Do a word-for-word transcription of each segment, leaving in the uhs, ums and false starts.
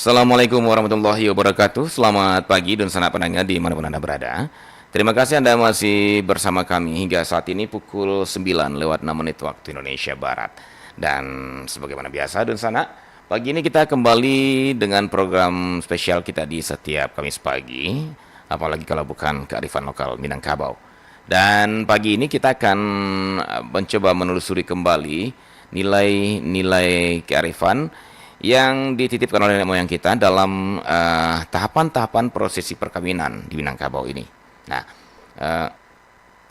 Assalamualaikum warahmatullahi wabarakatuh. Selamat pagi, dunsanak pandanga di mana pun Anda berada. Terima kasih Anda masih bersama kami hingga saat ini pukul sembilan lewat enam menit waktu Indonesia Barat. Dan sebagaimana biasa, dunsanak, pagi ini kita kembali dengan program spesial kita di setiap Kamis pagi. Apalagi kalau bukan kearifan lokal Minangkabau. Dan pagi ini kita akan, eh, mencoba menelusuri kembali nilai-nilai kearifan yang dititipkan oleh nenek moyang kita dalam, eh, tahapan-tahapan prosesi perkawinan di Minangkabau ini. Nah, eh,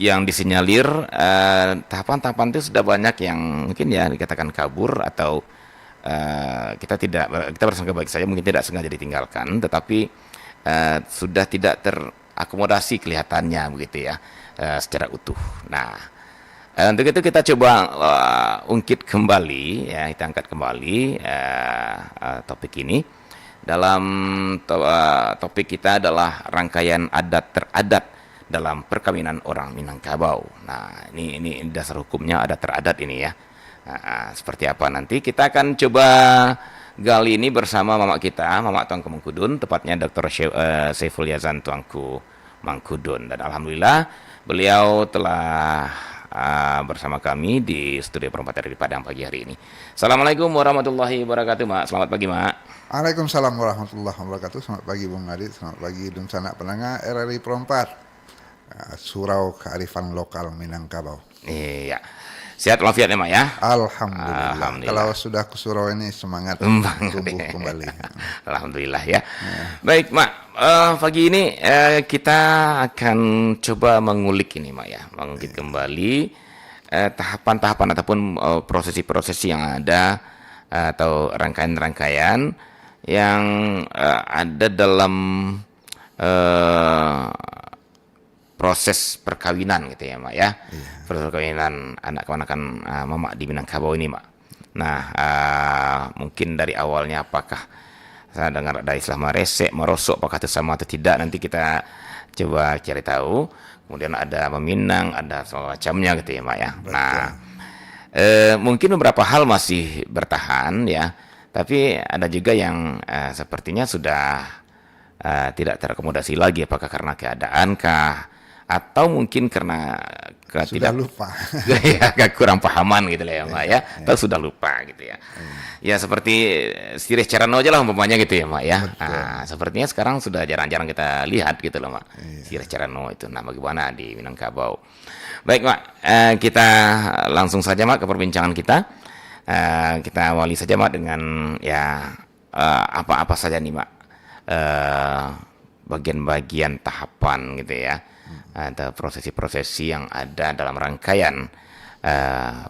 yang disinyalir, eh, tahapan-tahapan itu sudah banyak yang mungkin ya dikatakan kabur atau, eh, kita tidak, kita bersangka baik saja, mungkin tidak sengaja ditinggalkan, tetapi, eh, sudah tidak terakomodasi kelihatannya begitu ya, eh, secara utuh. Nah, eh, untuk itu kita coba, eh, ungkit kembali ya, kita angkat kembali, eh, eh, topik ini. Dalam to-, eh, topik kita adalah rangkaian adat teradat dalam perkawinan orang Minangkabau. Nah, ini, ini dasar hukumnya adat teradat ini ya. Nah, ah, seperti apa nanti kita akan coba gali ini bersama mamak kita, Mamak Tuanku Mangkudun, tepatnya Doktor Syai-, eh, Saiful Yazan Tuanku Mangkudun. Dan alhamdulillah, beliau telah, ah, bersama kami di studio Perempat R R I Padang pagi hari ini. Assalamualaikum warahmatullahi wabarakatuh, Mak. Selamat pagi, Mak. Waalaikumsalam warahmatullahi wabarakatuh. Selamat pagi, Bung Adit. Selamat pagi, dunsanak pandanga R R I Perempat. Ah, Surau Kearifan Lokal Minangkabau. Iya. Sehat walafiat ya, Mak, ya? Alhamdulillah. Alhamdulillah. Kalau sudah ke surau ini, semangat Semangat, tumbuh ya. kembali. Alhamdulillah, ya. Ya. Baik, Mak. Eh, pagi ini, eh, kita akan coba mengulik ini, Mak, ya. Mengulik Iya. kembali, eh, tahapan-tahapan ataupun, eh, prosesi-prosesi yang ada, eh, atau rangkaian-rangkaian yang, eh, ada dalam, eh, proses perkawinan gitu ya, Mak, ya. Iya. Proses perkawinan anak kamanakan, ah, Mamak di Minangkabau ini, Mak. Nah, ah, mungkin dari awalnya apakah saya dengar ada istilah maresek, marosok, apakah itu sama atau tidak, nanti kita coba cari tahu. Kemudian ada meminang, ada segala macamnya gitu ya, Mak, ya. Betul. Nah, eh, mungkin beberapa hal masih bertahan ya, tapi ada juga yang, eh, sepertinya sudah eh, tidak terakomodasi lagi, apakah karena keadaan kah, atau mungkin karena ke-, Sudah tidak lupa. ya, kekurang pahaman gitu lah ya, Mak, ya. Iya, iya. Atau sudah lupa gitu ya. Iya. Ya, seperti, eh, sirih carano aja lah umpamanya gitu ya, Mak, ya. Betul. Ah, sepertinya sekarang sudah jarang-jarang kita lihat gitu loh, Mak. Iya. Sirih carano itu. Nah, bagaimana di Minangkabau? Baik, Mak, eh, kita langsung saja, Mak, ke perbincangan kita. Eh, kita awali saja, Mak, dengan ya, eh, apa-apa saja nih, Mak, eh, bagian-bagian tahapan gitu ya, Hmm. atau prosesi-prosesi yang ada dalam rangkaian, eh,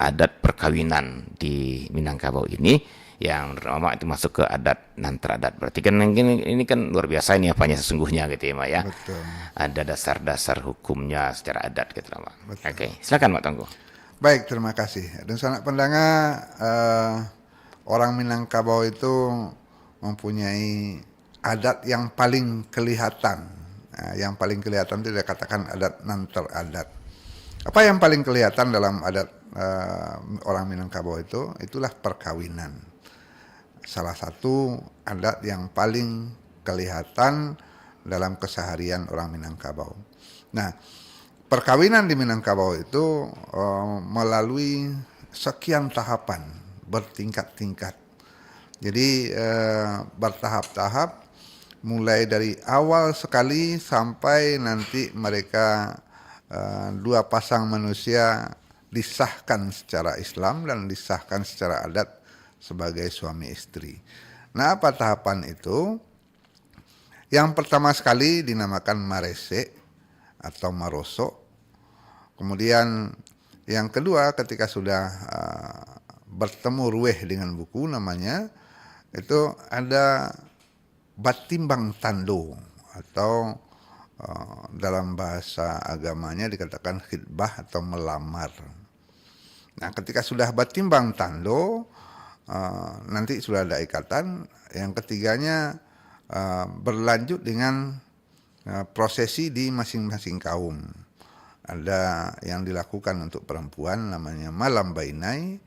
adat perkawinan di Minangkabau ini, yang menurut Mamak itu masuk ke adat nan teradat. Berarti kan ini, ini kan luar biasa ini apanya sesungguhnya gitu ya, Mak, ya. Betul. Ada dasar-dasar hukumnya secara adat gitu lah, Mak. Betul. Oke, silakan, Mak Tuanku. Baik, terima kasih. Dunsanak pandanga, eh, orang Minangkabau itu mempunyai adat yang paling kelihatan. Nah, yang paling kelihatan itu dikatakan adat nan teradat. Apa yang paling kelihatan dalam adat, eh, orang Minangkabau itu? Itulah perkawinan. Salah satu adat yang paling kelihatan dalam keseharian orang Minangkabau. Nah, perkawinan di Minangkabau itu, eh, melalui sekian tahapan, bertingkat-tingkat. Jadi, eh, bertahap-tahap, mulai dari awal sekali sampai nanti mereka, eh, dua pasang manusia disahkan secara Islam dan disahkan secara adat sebagai suami istri. Nah, apa tahapan itu? Yang pertama sekali dinamakan maresek atau marosok. Kemudian yang kedua, ketika sudah, ah, bertemu rueh dengan buku namanya, itu ada batimbang tando atau, ah, dalam bahasa agamanya dikatakan khitbah atau melamar. Nah, ketika sudah batimbang tando, ah, nanti sudah ada ikatan, yang ketiganya, ah, berlanjut dengan, ah, prosesi di masing-masing kaum. Ada yang dilakukan untuk perempuan namanya malam bainai,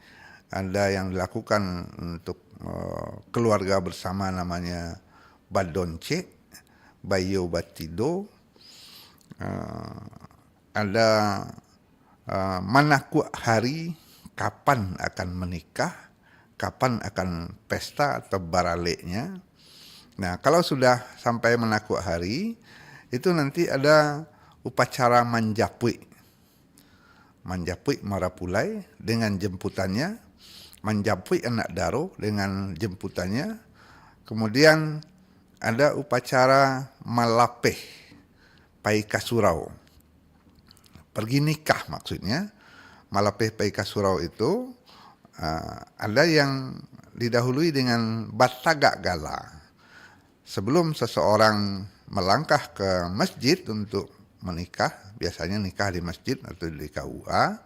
ada yang dilakukan untuk, eh, keluarga bersama, namanya badoncek, baiyo batido, eh, ada, eh, manakuak hari kapan akan menikah, kapan akan pesta atau baraleknya. Nah, kalau sudah sampai manakuak hari, itu nanti ada upacara manjapuik. Manjapuik marapulai dengan jemputannya, manjapuik anak daro dengan jemputannya, kemudian ada upacara malapeh pai ka surau. Pergi nikah maksudnya. Malapeh pai ka surau itu, ah, ada yang didahului dengan batagak gala. Sebelum seseorang melangkah ke masjid untuk menikah, biasanya nikah di masjid atau di K U A,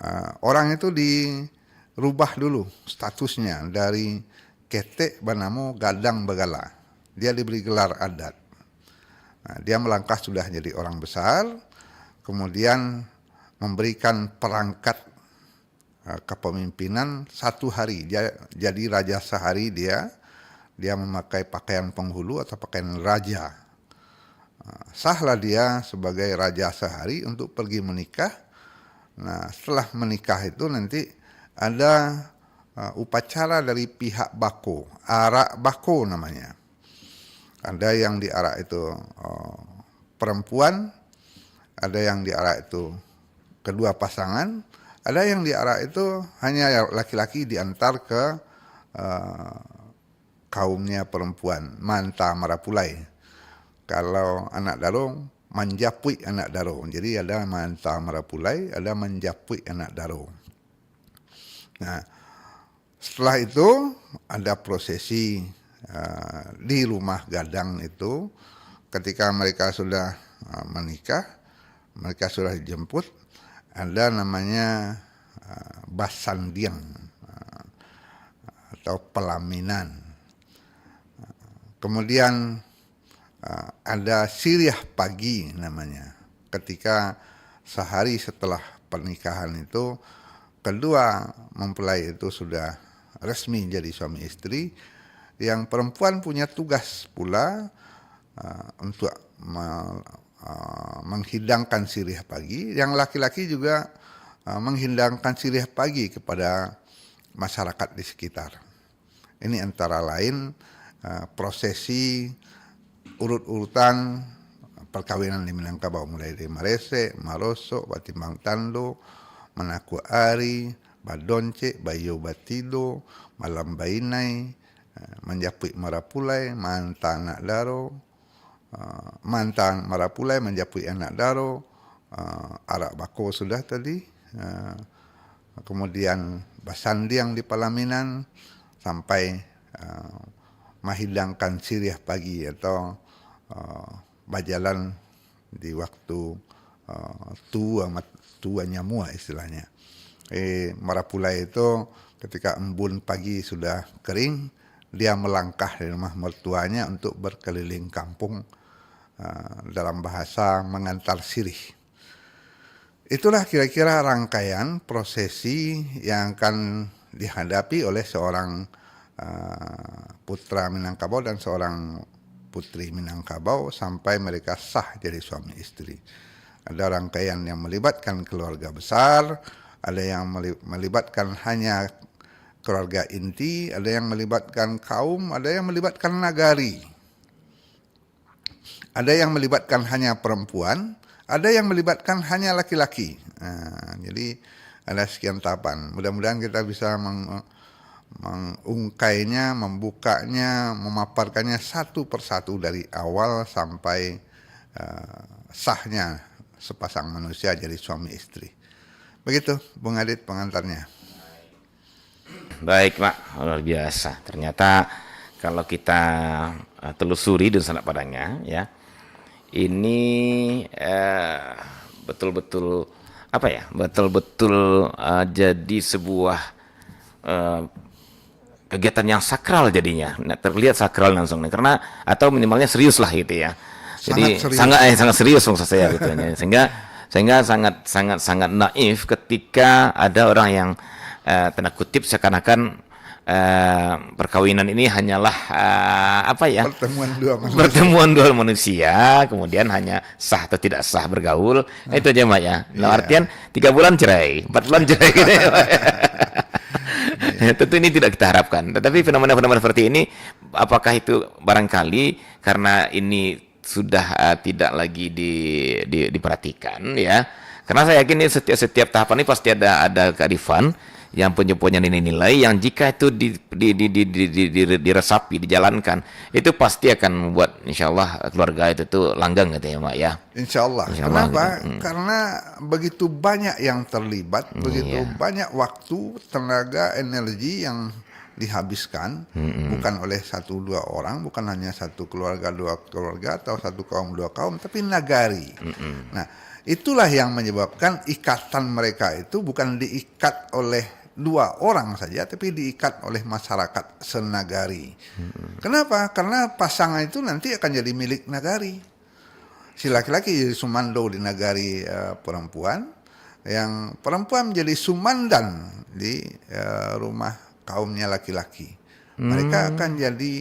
ah, orang itu dirubah dulu statusnya dari ketek banamo gadang bagala. Dia diberi gelar adat. Nah, dia melangkah sudah jadi orang besar, kemudian memberikan perangkat, eh, kepemimpinan satu hari. Dia jadi raja sehari dia, dia memakai pakaian penghulu atau pakaian raja. Eh, sahlah dia sebagai raja sehari untuk pergi menikah. Nah, setelah menikah itu nanti ada, eh, upacara dari pihak bako, arak bako namanya. Ada yang diarak itu, eh, perempuan, ada yang diarak itu kedua pasangan, ada yang diarak itu hanya laki-laki diantar ke, eh, kaumnya perempuan, maanta marapulai. Kalau anak daro, manjapuik anak daro. Jadi ada maanta marapulai, ada manjapuik anak daro. Nah, setelah itu ada prosesi, ah, di rumah gadang itu. Ketika mereka sudah, ah, menikah, mereka sudah dijemput, ada namanya, ah, basandiang, ah, atau pelaminan. Kemudian, ah, ada siriah pagi namanya. Ketika sehari setelah pernikahan itu, kedua mempelai itu sudah resmi jadi suami istri, yang perempuan punya tugas pula, ah, untuk me-, ah, menghidangkan siriah pagi, yang laki-laki juga, ah, menghidangkan siriah pagi kepada masyarakat di sekitar. Ini antara lain, eh, prosesi urut-urutan perkawinan di Minangkabau, mulai dari maresek, marosok, batimbang tando, manakuak ari, badoncek, baiyo batido, malam bainai, eh, manjapuik marapulai, maanta anak daro, eh, maanta marapulai, manjapuik anak daro, eh, arak bako sudah tadi, eh, kemudian basandiang di palaminan sampai, eh, mahidangkan siriah pagi atau, eh, bajalan di waktu, eh, tua mat-, tua nyamua istilahnyo. Eh, marapulai itu ketika embun pagi sudah kering, dia melangkah dari rumah mertuanya untuk berkeliling kampung, eh, dalam bahasa mengantar sirih. Itulah kira-kira rangkaian prosesi yang akan dihadapi oleh seorang, eh, putra Minangkabau dan seorang putri Minangkabau sampai mereka sah jadi suami istri. Ada rangkaian yang melibatkan keluarga besar, ada yang meli-, melibatkan hanya keluarga inti, ada yang melibatkan kaum, ada yang melibatkan nagari. Ada yang melibatkan hanya perempuan, ada yang melibatkan hanya laki-laki. Nah, jadi ada sekian tahapan. Mudah-mudahan kita bisa meng-, mengungkainya, membukanya, memaparkannya satu persatu dari awal sampai, eh, sahnya sepasang manusia jadi suami istri. Begitu, Bung Adit, pengantarnya. Baik, Mak. Luar biasa. Ternyata kalau kita, eh, telusuri dunsanak padanga, ya, ini, eh, betul-betul, apa ya, betul-betul, eh, jadi sebuah, eh, kegiatan yang sakral jadinya. Nah, terlihat sakral langsung nih, karena, atau minimalnya serius lah gitu ya. Jadi sangat serius. Sangat, eh, sangat serius maksud saya gitu ya. Sehingga, sehingga sangat, sangat, sangat naif ketika ada orang yang eh, tanda kutip, seakan-akan, eh, perkawinan ini hanyalah, eh, apa ya? Pertemuan dua manusia. Pertemuan dua manusia, kemudian hanya sah atau tidak sah bergaul. Nah, itu aja, Mak, ya. Dalam Iya. artian, tiga bulan cerai, empat bulan cerai gitu ya, Mak, ya. Iya. Tentu ini tidak kita harapkan. Tetapi fenomena-fenomena seperti ini, apakah itu barangkali karena ini sudah, eh, tidak lagi di, di, diperhatikan, ya? Karena saya yakin ini setiap, setiap tahapan ini pasti ada, ada kearifan yang punya, punya nilai-nilai yang jika itu di, di, di, di, di, di, di, diresapi, dijalankan, itu pasti akan membuat, insya Allah, keluarga itu tuh langgeng gitu ya, Mak, ya. Insya Allah. Insya Allah Kenapa? gitu. Hmm. Karena begitu banyak yang terlibat, begitu Iya. banyak waktu, tenaga, energi yang dihabiskan, Mm-mm. bukan oleh satu dua orang, bukan hanya satu keluarga dua keluarga atau satu kaum dua kaum, tapi nagari. Mm-mm. Nah, itulah yang menyebabkan ikatan mereka itu bukan diikat oleh dua orang saja, tapi diikat oleh masyarakat senagari. Mm-mm. Kenapa? Karena pasangan itu nanti akan jadi milik nagari. Si laki-laki jadi sumando di nagari, eh, perempuan, yang perempuan menjadi sumandan di, eh, rumah kaumnya laki-laki. Mereka Hmm. akan jadi,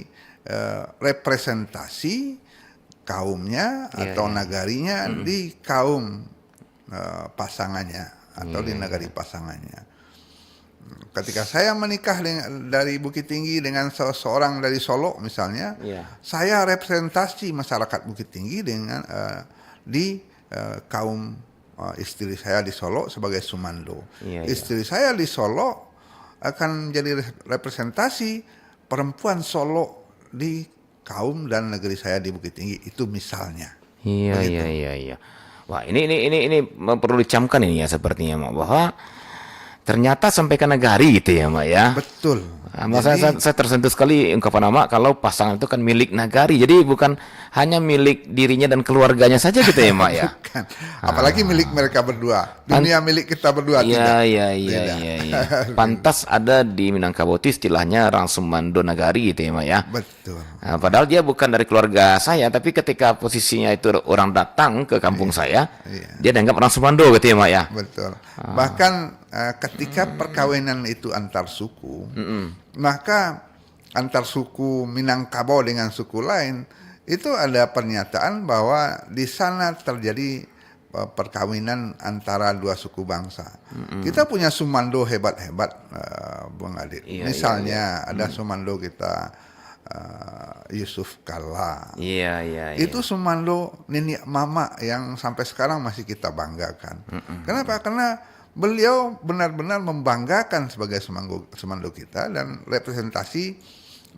eh, representasi kaumnya Iya, atau iya. nagarinya Hmm. di kaum, eh, pasangannya atau di Iya, nagari iya. pasangannya. Ketika saya menikah dengan, dari Bukittinggi dengan seseorang dari Solok misalnya, Iya. saya representasi masyarakat Bukittinggi dengan, eh, di, eh, kaum, eh, istri saya di Solok sebagai sumando. Iya, iya. Istri saya di Solok akan menjadi re-, representasi perempuan Solok di kaum dan negeri saya di Bukittinggi, itu misalnya. Iya, Begitu. iya, iya, iya. Wah, ini, ini, ini, ini perlu dicamkan ini ya sepertinya, Mak, bahwa ternyata sampai ke nagari gitu ya, Mak, ya. Betul. Ah, Mak, saya, Jadi saya, saya tersentuh sekali ungkapan Mak kalau pasangan itu kan milik nagari. Jadi bukan hanya milik dirinya dan keluarganya saja gitu ya, Mak, ya. Bukan. Apalagi Ah. milik mereka berdua. Pan- Dunia milik kita berdua, Iya, tidak. iya, iya, Tidak. iya, iya. Pantas ada di Minangkabau itu istilahnya orang sumando nagari gitu ya, Mak, ya. Betul. Ah, padahal dia bukan dari keluarga saya, tapi ketika posisinya itu orang datang ke kampung Iya. saya, Iya. dia dianggap orang sumando gitu ya, Mak, ya. Betul. Ah. Bahkan, eh, ketika perkawinan itu antar suku, Mm-mm. maka antar suku Minangkabau dengan suku lain, itu ada pernyataan bahwa di sana terjadi, eh, perkawinan antara dua suku bangsa. Mm-mm. Kita punya sumando hebat-hebat, eh, Bung Adit. Iya, iya, Misalnya, iya. ada Mm. sumando kita, eh, Yusuf Kalla. Iya, iya, Itu iya. sumando niniak mamak yang sampai sekarang masih kita banggakan. Mm-mm. Kenapa? Karena beliau benar-benar membanggakan sebagai sumando, sumando kita dan representasi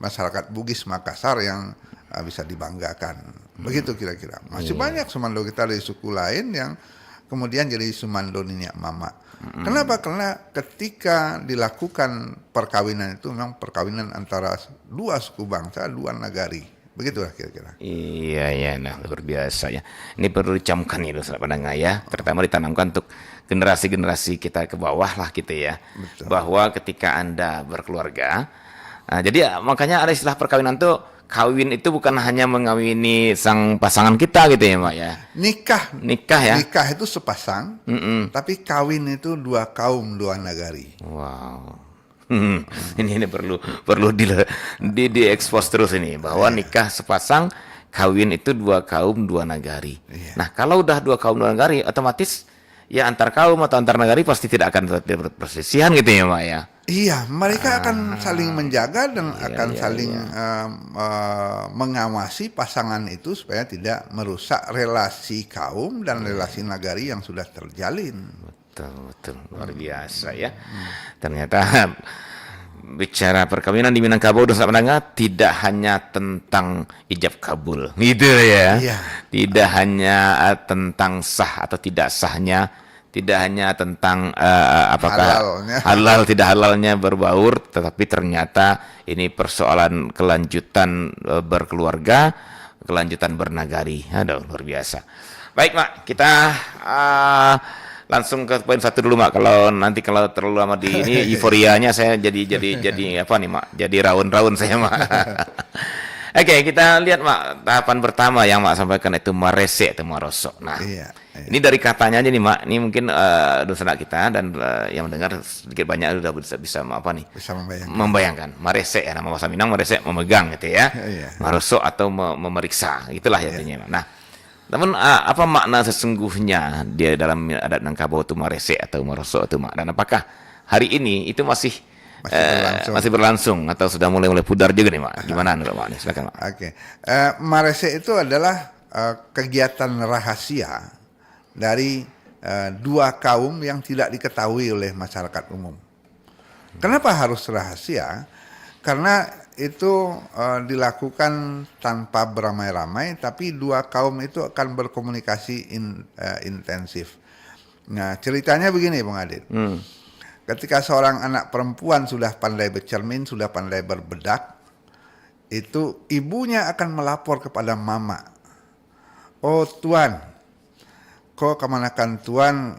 masyarakat Bugis Makassar yang, ah, bisa dibanggakan. Hmm. Begitu kira-kira. Masih Iya. banyak sumando kita dari suku lain yang kemudian jadi sumando niniak mamak. Mm-mm. Kenapa? Karena ketika dilakukan perkawinan itu memang perkawinan antara dua suku bangsa, dua nagari. Begitulah kira-kira. Iya, iya, nah, luar biasa ya. Ini perlu dicamkan itu, saudara pendengar ya. Terutama ditanamkan untuk generasi-generasi kita ke bawah lah gitu ya. Betul. Bahwa ketika Anda berkeluarga, ah, jadi, ah, makanya ada istilah perkawinan tuh, kawin itu bukan hanya mengawini sang pasangan kita gitu ya, Mak, ya. Nikah. Nikah ya. Nikah itu sepasang, Mm-mm. tapi kawin itu dua kaum, dua nagari. Wow. Hmm, ini, ini perlu, perlu di, di, diekspos terus ini, bahwa Iya. nikah sepasang, kawin itu dua kaum, dua nagari. Iya. Nah, kalau udah dua kaum, dua nagari, otomatis ya antar kaum atau antar nagari pasti tidak akan terjadi perselisihan gitu ya, Mak, ya. Iya, mereka akan Ah, saling menjaga dan iya, akan iya, saling, iya. em, eh, mengawasi pasangan itu supaya tidak merusak relasi kaum dan Iya. relasi nagari yang sudah terjalin. Betul, betul. Luar Hmm. biasa ya. Hmm. Ternyata bicara perkawinan di Minangkabau, saudara pendengar, tidak hanya tentang ijab kabul, gitu ya. Iya. Tidak hanya, eh, tentang sah atau tidak sahnya, tidak hanya tentang, eh, apakah Halalnya. halal tidak halalnya berbaur, tetapi ternyata ini persoalan kelanjutan, eh, berkeluarga, kelanjutan bernagari. Aduh, luar biasa. Baik, Mak, kita, ah, langsung ke poin satu dulu, Mak. Kalau nanti kalau terlalu lama di ini, euforianya saya jadi, jadi, jadi apa nih, Mak? Jadi raun-raun saya, Mak. Oke, kita lihat, Mak, tahapan pertama yang Mak sampaikan itu maresek atau marosok. Nah, iya, iya. Ini dari katanya aja nih, Mak. Ini mungkin uh, dunsanak kita dan uh, yang mendengar sedikit banyak sudah bisa, bisa apa nih? Bisa membayangkan. Membayangkan. Maresek ya, nama bahasa Minang maresek memegang gitu ya. Iya. Marosok atau me- memeriksa, itulah ya, iya, artinya, Mak. Nah, namun uh, apa makna sesungguhnya dia dalam adat Minangkabau itu maresek atau marosok itu, Mak? Dan apakah hari ini itu masih masih, eh, berlangsung, masih berlangsung atau sudah mulai-mulai pudar juga nih, Mak? Gimana menurut Mak nih? Silakan, Mak. Oke. Eh, maresek itu adalah uh, kegiatan rahasia dari uh, dua kaum yang tidak diketahui oleh masyarakat umum. Kenapa harus rahasia? Karena itu uh, dilakukan tanpa beramai-ramai, tapi dua kaum itu akan berkomunikasi in, uh, intensif. Nah, ceritanya begini, Bang Adit. Hmm. Ketika seorang anak perempuan sudah pandai bercermin, sudah pandai berbedak, itu ibunya akan melapor kepada mamak. "Oh tuan, ko kamanakan tuan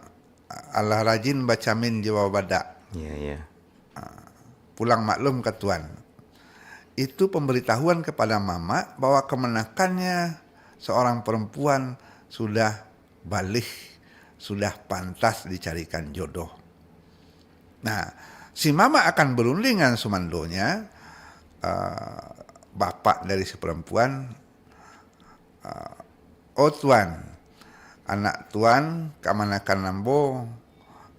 alah rajin bacamin jo babadak. Iya, iya. Pulang maklum ka tuan." Itu pemberitahuan kepada mamak bahwa kamanakannya seorang perempuan sudah balih, sudah pantas dicarikan jodoh. Nah, si mamak akan berunding dengan sumandonya, uh, bapak dari si perempuan, uh, "Oh tuan, anak tuan kamanakan ambo,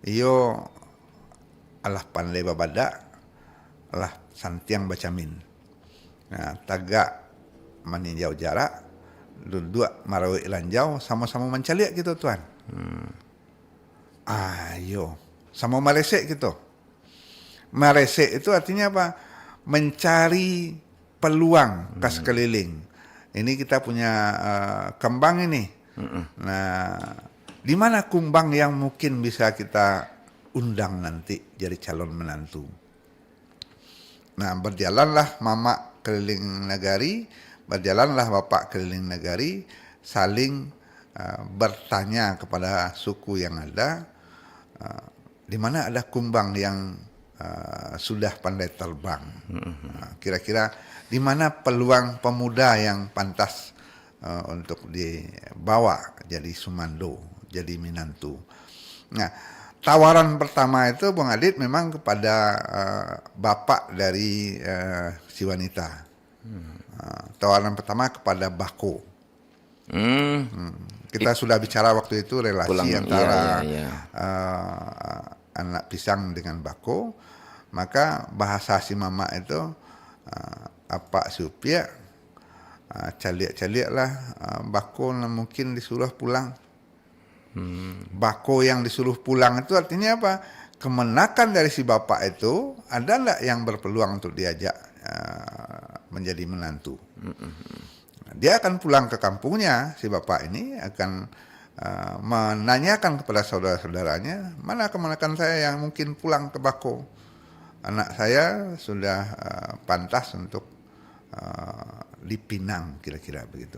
iyo alah pandai babadak, alah santiang bacamin. Nah, tagak maninjau jarak, duduak marawik lanjau, samo-samo mancaliak kito, tuan." Hmm. Ayo, samo maresek kito. Maresek itu artinya apa? Mencari peluang ka sekeliling. Ini kita punya uh, kembang ini. Mm-mm. Nah, di mana kumbang yang mungkin bisa kita undang nanti jadi calon menantu? Nah, berjalanlah mamak keliling nagari, berjalanlah bapak keliling nagari, saling uh, bertanya kepada suku yang ada, uh, di mana ada kumbang yang uh, sudah pandai terbang. Mm-hmm. Uh, kira-kira di mana peluang pemuda yang pantas uh, untuk dibawa jadi sumando, jadi minantu. Nah, tawaran pertama itu, Bang Adit, memang kepada uh, bapak dari uh, si wanita. Hmm. Uh, tawaran pertama kepada bako. Hmm. Hmm. Kita sudah bicara waktu itu relasi pulang, iya, antara iya, iya. Uh, anak pisang dengan bako. Maka bahasa si mamak itu, uh, apak si upiak, uh, caliak-caliaklah uh, bako nan mungkin disuruh pulang. Hmm. Bako yang disuruh pulang itu artinya apa? Kemenakan dari si bapak itu ada ndak yang berpeluang untuk diajak uh, menjadi menantu? Hmm. Dia akan pulang ke kampungnya, si bapak ini akan uh, menanyakan kepada saudara-saudaranya, "Mana kemenakan saya yang mungkin pulang ke bako? Anak saya sudah uh, pantas untuk uh, dipinang," kira-kira begitu,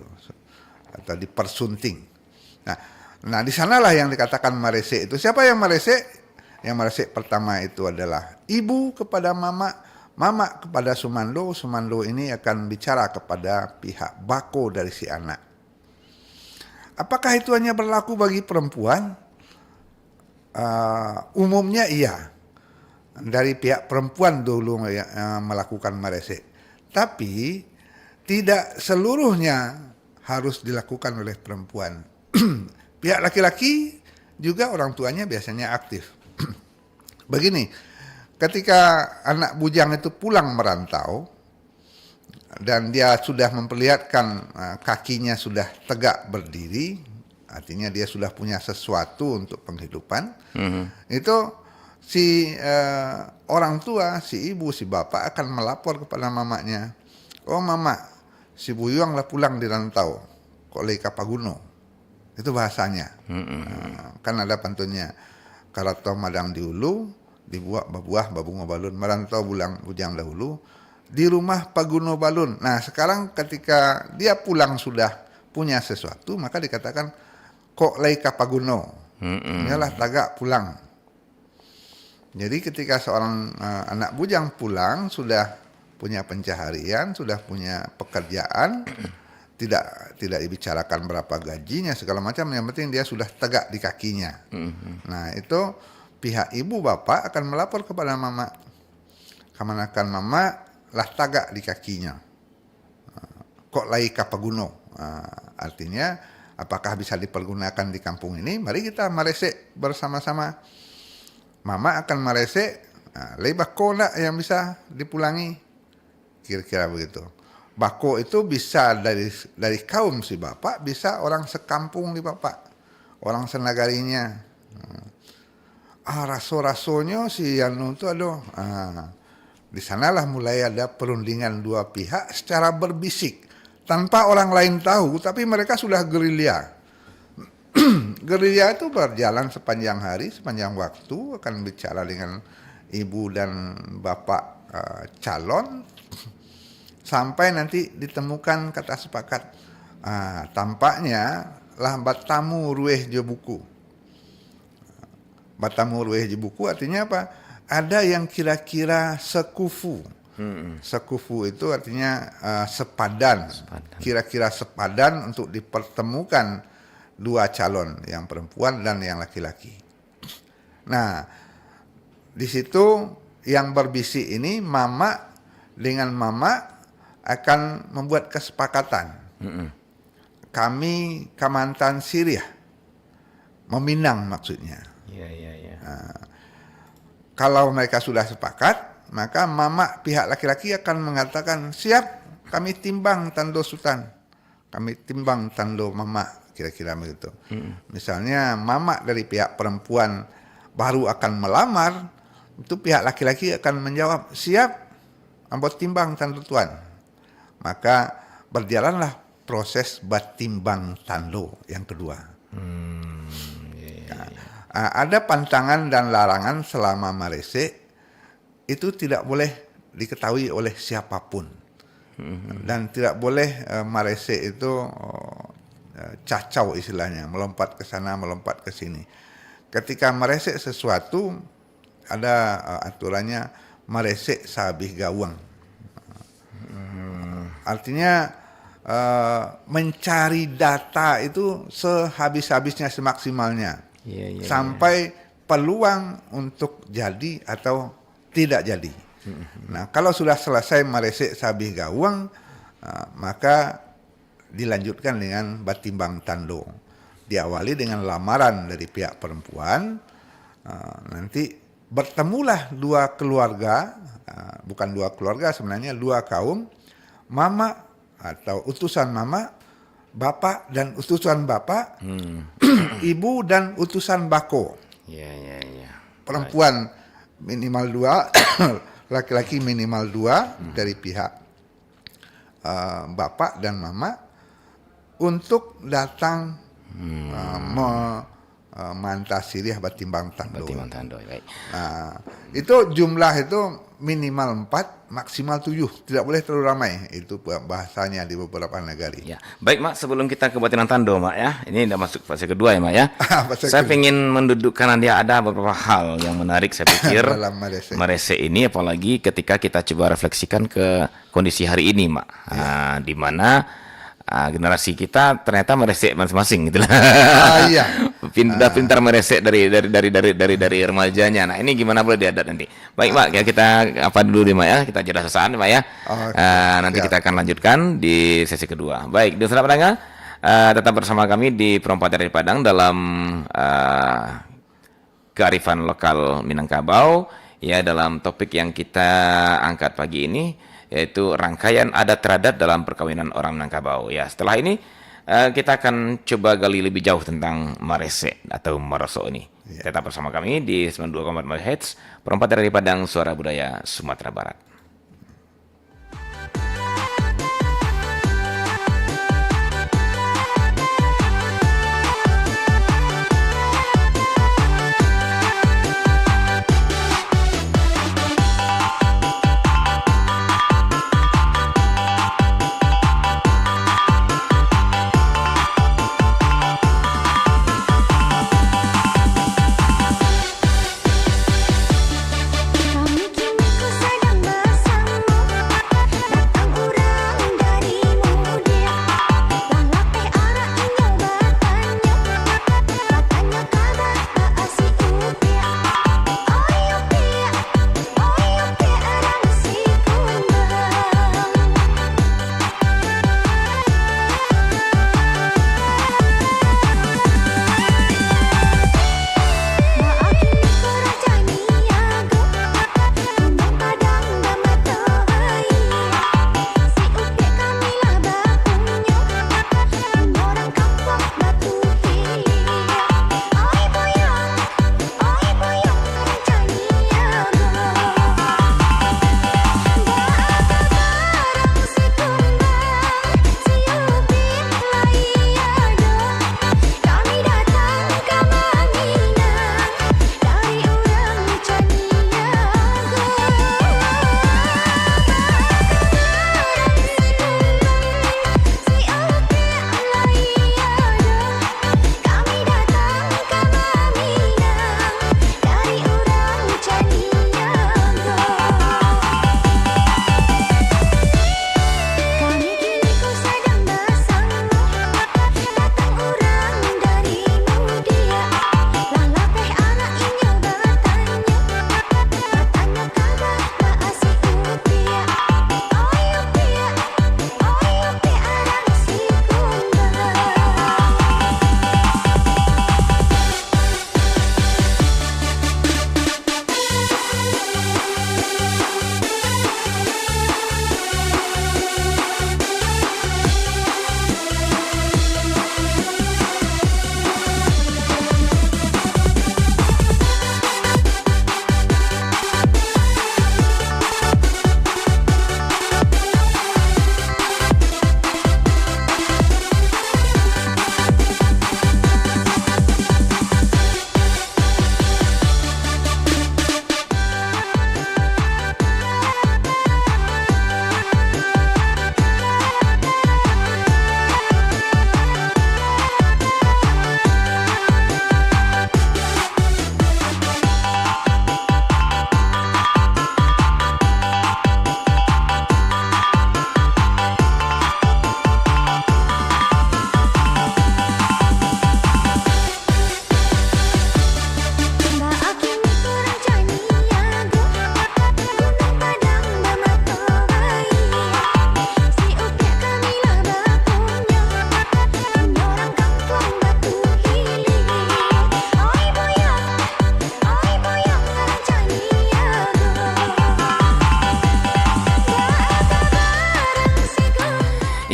atau dipersunting. Nah, nah, di sanalah yang dikatakan maresek itu. Siapa yang maresek? Yang maresek pertama itu adalah ibu kepada mamak, mamak kepada sumando, sumando ini akan bicara kepada pihak bako dari si anak. Apakah itu hanya berlaku bagi perempuan? Uh, umumnya iya. Dari pihak perempuan dulu yang uh, melakukan maresek. Tapi tidak seluruhnya harus dilakukan oleh perempuan. Pihak laki-laki juga orang tuanya biasanya aktif. Begini, ketika anak bujang itu pulang merantau dan dia sudah memperlihatkan uh, kakinya sudah tegak berdiri, artinya dia sudah punya sesuatu untuk penghidupan, mm-hmm. Itu si uh, orang tua, si ibu, si bapak akan melapor kepada mamaknya, "Oh mamak, si buyuang lah pulang di rantau, kok lai ka paguno?" Itu bahasanya. Mm-mm. Uh, kan ada pantunnya, "Karato madang di ulu, dibuak babuah babungo balun, merantau bulang bujang dahulu, di rumah paguno balun." Nah, sekarang ketika dia pulang sudah punya sesuatu, maka dikatakan, "Kok lai ka paguno?" Mm-mm. Yalah, tagak pulang. Jadi ketika seorang uh, anak bujang pulang sudah punya pencaharian, sudah punya pekerjaan, tidak tidak dibicarakan berapa gajinya segala macam, yang penting dia sudah tegak di kakinya. Mhm. Nah, itu pihak ibu bapak akan melapor kepada mamak. Kamanakan mamak lah tagak di kakinyo. Ah, kok lai ka paguno? Ah, artinya, apakah bisa dipergunakan di kampung ini? Mari kita maresek bersama-sama. Mamak akan maresek, ah, lai bako ndak yang bisa dipulangi? Kira-kira begitu. Bako itu bisa dari dari kaum si bapak, bisa orang sekampung di bapak, orang senagarinya. Hmm. Ah, raso-rasonyo si anu tu, aduh. Ah, di sanalah mulai ada perundingan dua pihak secara berbisik. Tanpa orang lain tahu, tapi mereka sudah gerilya. Gerilya itu berjalan sepanjang hari, sepanjang waktu, akan bicara dengan ibu dan bapak, eh, calon, sampai nanti ditemukan kata sepakat. Ah, tampaknya lah batamu rueh jo buku. Batamu rueh jo buku artinya apa? Ada yang kira-kira sekufu. Hmm. Sekufu itu artinya, ah, sepadan. Sepadan. Kira-kira sepadan untuk dipertemukan dua calon, yang perempuan dan yang laki-laki. Nah, di situ yang berbisik ini, mamak dengan mamak akan membuat kesepakatan. Mm-mm. Kami Kamantan Siriah, meminang maksudnya. Ya, ya, ya. Nah, kalau mereka sudah sepakat, maka mamak pihak laki-laki akan mengatakan, "Siap, kami timbang tando Sutan." Kami timbang tando mamak, kira-kira begitu. Mm-mm. Misalnya, mamak dari pihak perempuan baru akan melamar, itu pihak laki-laki akan menjawab, "Siap, ambo timbang tando tuan." Maka, berjalanlah proses batimbang tando yang kedua. Hmm, ya, ya, ya. Nah, a-, ada pantangan dan larangan selama maresek, itu tidak boleh diketahui oleh siapapun. Mhm. Dan tidak boleh, eh, maresek itu, eh, cacau istilahnya, melompat ke sana, melompat ke sini. Ketika maresek sesuatu, ada, eh, aturannya, maresek sahabih gawang. Hmm. Artinya, eh, mencari data itu sehabis-habisnya, semaksimalnya. Iya, iya, iya. Sampai peluang untuk jadi atau tidak jadi. Mm-mm. Nah, kalau sudah selesai maresek sahabih gawang, ah, maka dilanjutkan dengan batimbang tando. Diawali dengan lamaran dari pihak perempuan, ah, nanti bertemulah dua keluarga, ah, bukan dua keluarga sebenarnya, dua kaum, mamak atau utusan mamak, bapak dan utusan bapak, Hmm. ibu dan utusan bako. Ya, ya, ya. Perempuan minimal dua, laki-laki minimal dua Hmm. dari pihak, eh, bapak dan mamak untuk datang, Hmm. eh, me-, eh, maanta siriah batimbang tando. Batimbang tando, baik. Nah, itu jumlah itu minimal empat, maksimal tujuh. Tidak boleh terlalu ramai. Itu bahasanya di beberapa nagari. Ya. Baik, Mak, sebelum kita ke batimbang tando, Mak, ya. Ini dah masuk fase kedua ya, Mak, ya. Fase Saya kedua. Pengen mendudukkan dia ada beberapa hal yang menarik, saya pikir, Dalam maresek. Maresek ini, apalagi ketika kita coba refleksikan ke kondisi hari ini, Mak. Ya. Ah, di mana, ah, generasi kita ternyata maresek masing-masing gitu lah. Ah, iya. Pin-, dah Ah. pintar maresek dari, dari, dari, dari, dari, dari remajanya. Nah, ini gimana boleh diadat nanti? Baik, Mak, ya, kita apa dulu nih, Mak, ya? Kita jeda sesaat nih, Mak, ya. Oke, Ah, nanti siap. Kita akan lanjutkan di sesi kedua. Baik, dan saudara pendengar, ah, tetap bersama kami di Perompak dari Padang dalam, ah, kearifan lokal Minangkabau, ya, dalam topik yang kita angkat pagi ini, yaitu rangkaian adat teradat dalam perkawinan orang Minangkabau. Ya, setelah ini, eh, kita akan coba gali lebih jauh tentang maresek atau marosok ini. Ya. Tetap bersama kami di sembilan dua koma empat megahertz, Perompak dari Padang, Suara Budaya Sumatera Barat.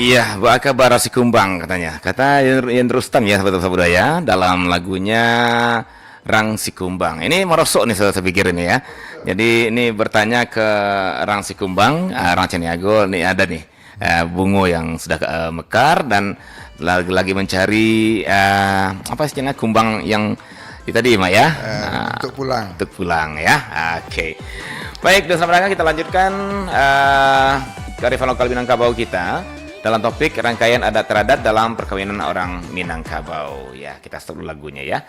Iya, baa kabar Rang Sikumbang katanya. Kata Yan, Yan Rustam ya, sahabat-sahabat budaya, dalam lagunya Rang Sikumbang. Ini marosok nih, saya, saya pikir ini ya. Jadi ini bertanya ke Rang Sikumbang, ah, Rang Caniago, nih ada nih, eh, bungo yang sudah, eh, mekar dan lagi, lagi mencari, eh, apa istilahnya, kumbang yang itu tadi, Mak, ya? Eh, Nah, untuk pulang. Untuk pulang, ya. Oke. Baik, dan sama dengan kita lanjutkan, eh, kearifan lokal Minangkabau kita dalam topik rangkaian adat teradat dalam perkawinan orang Minangkabau. Ya, kita stop dulu lagunya, ya.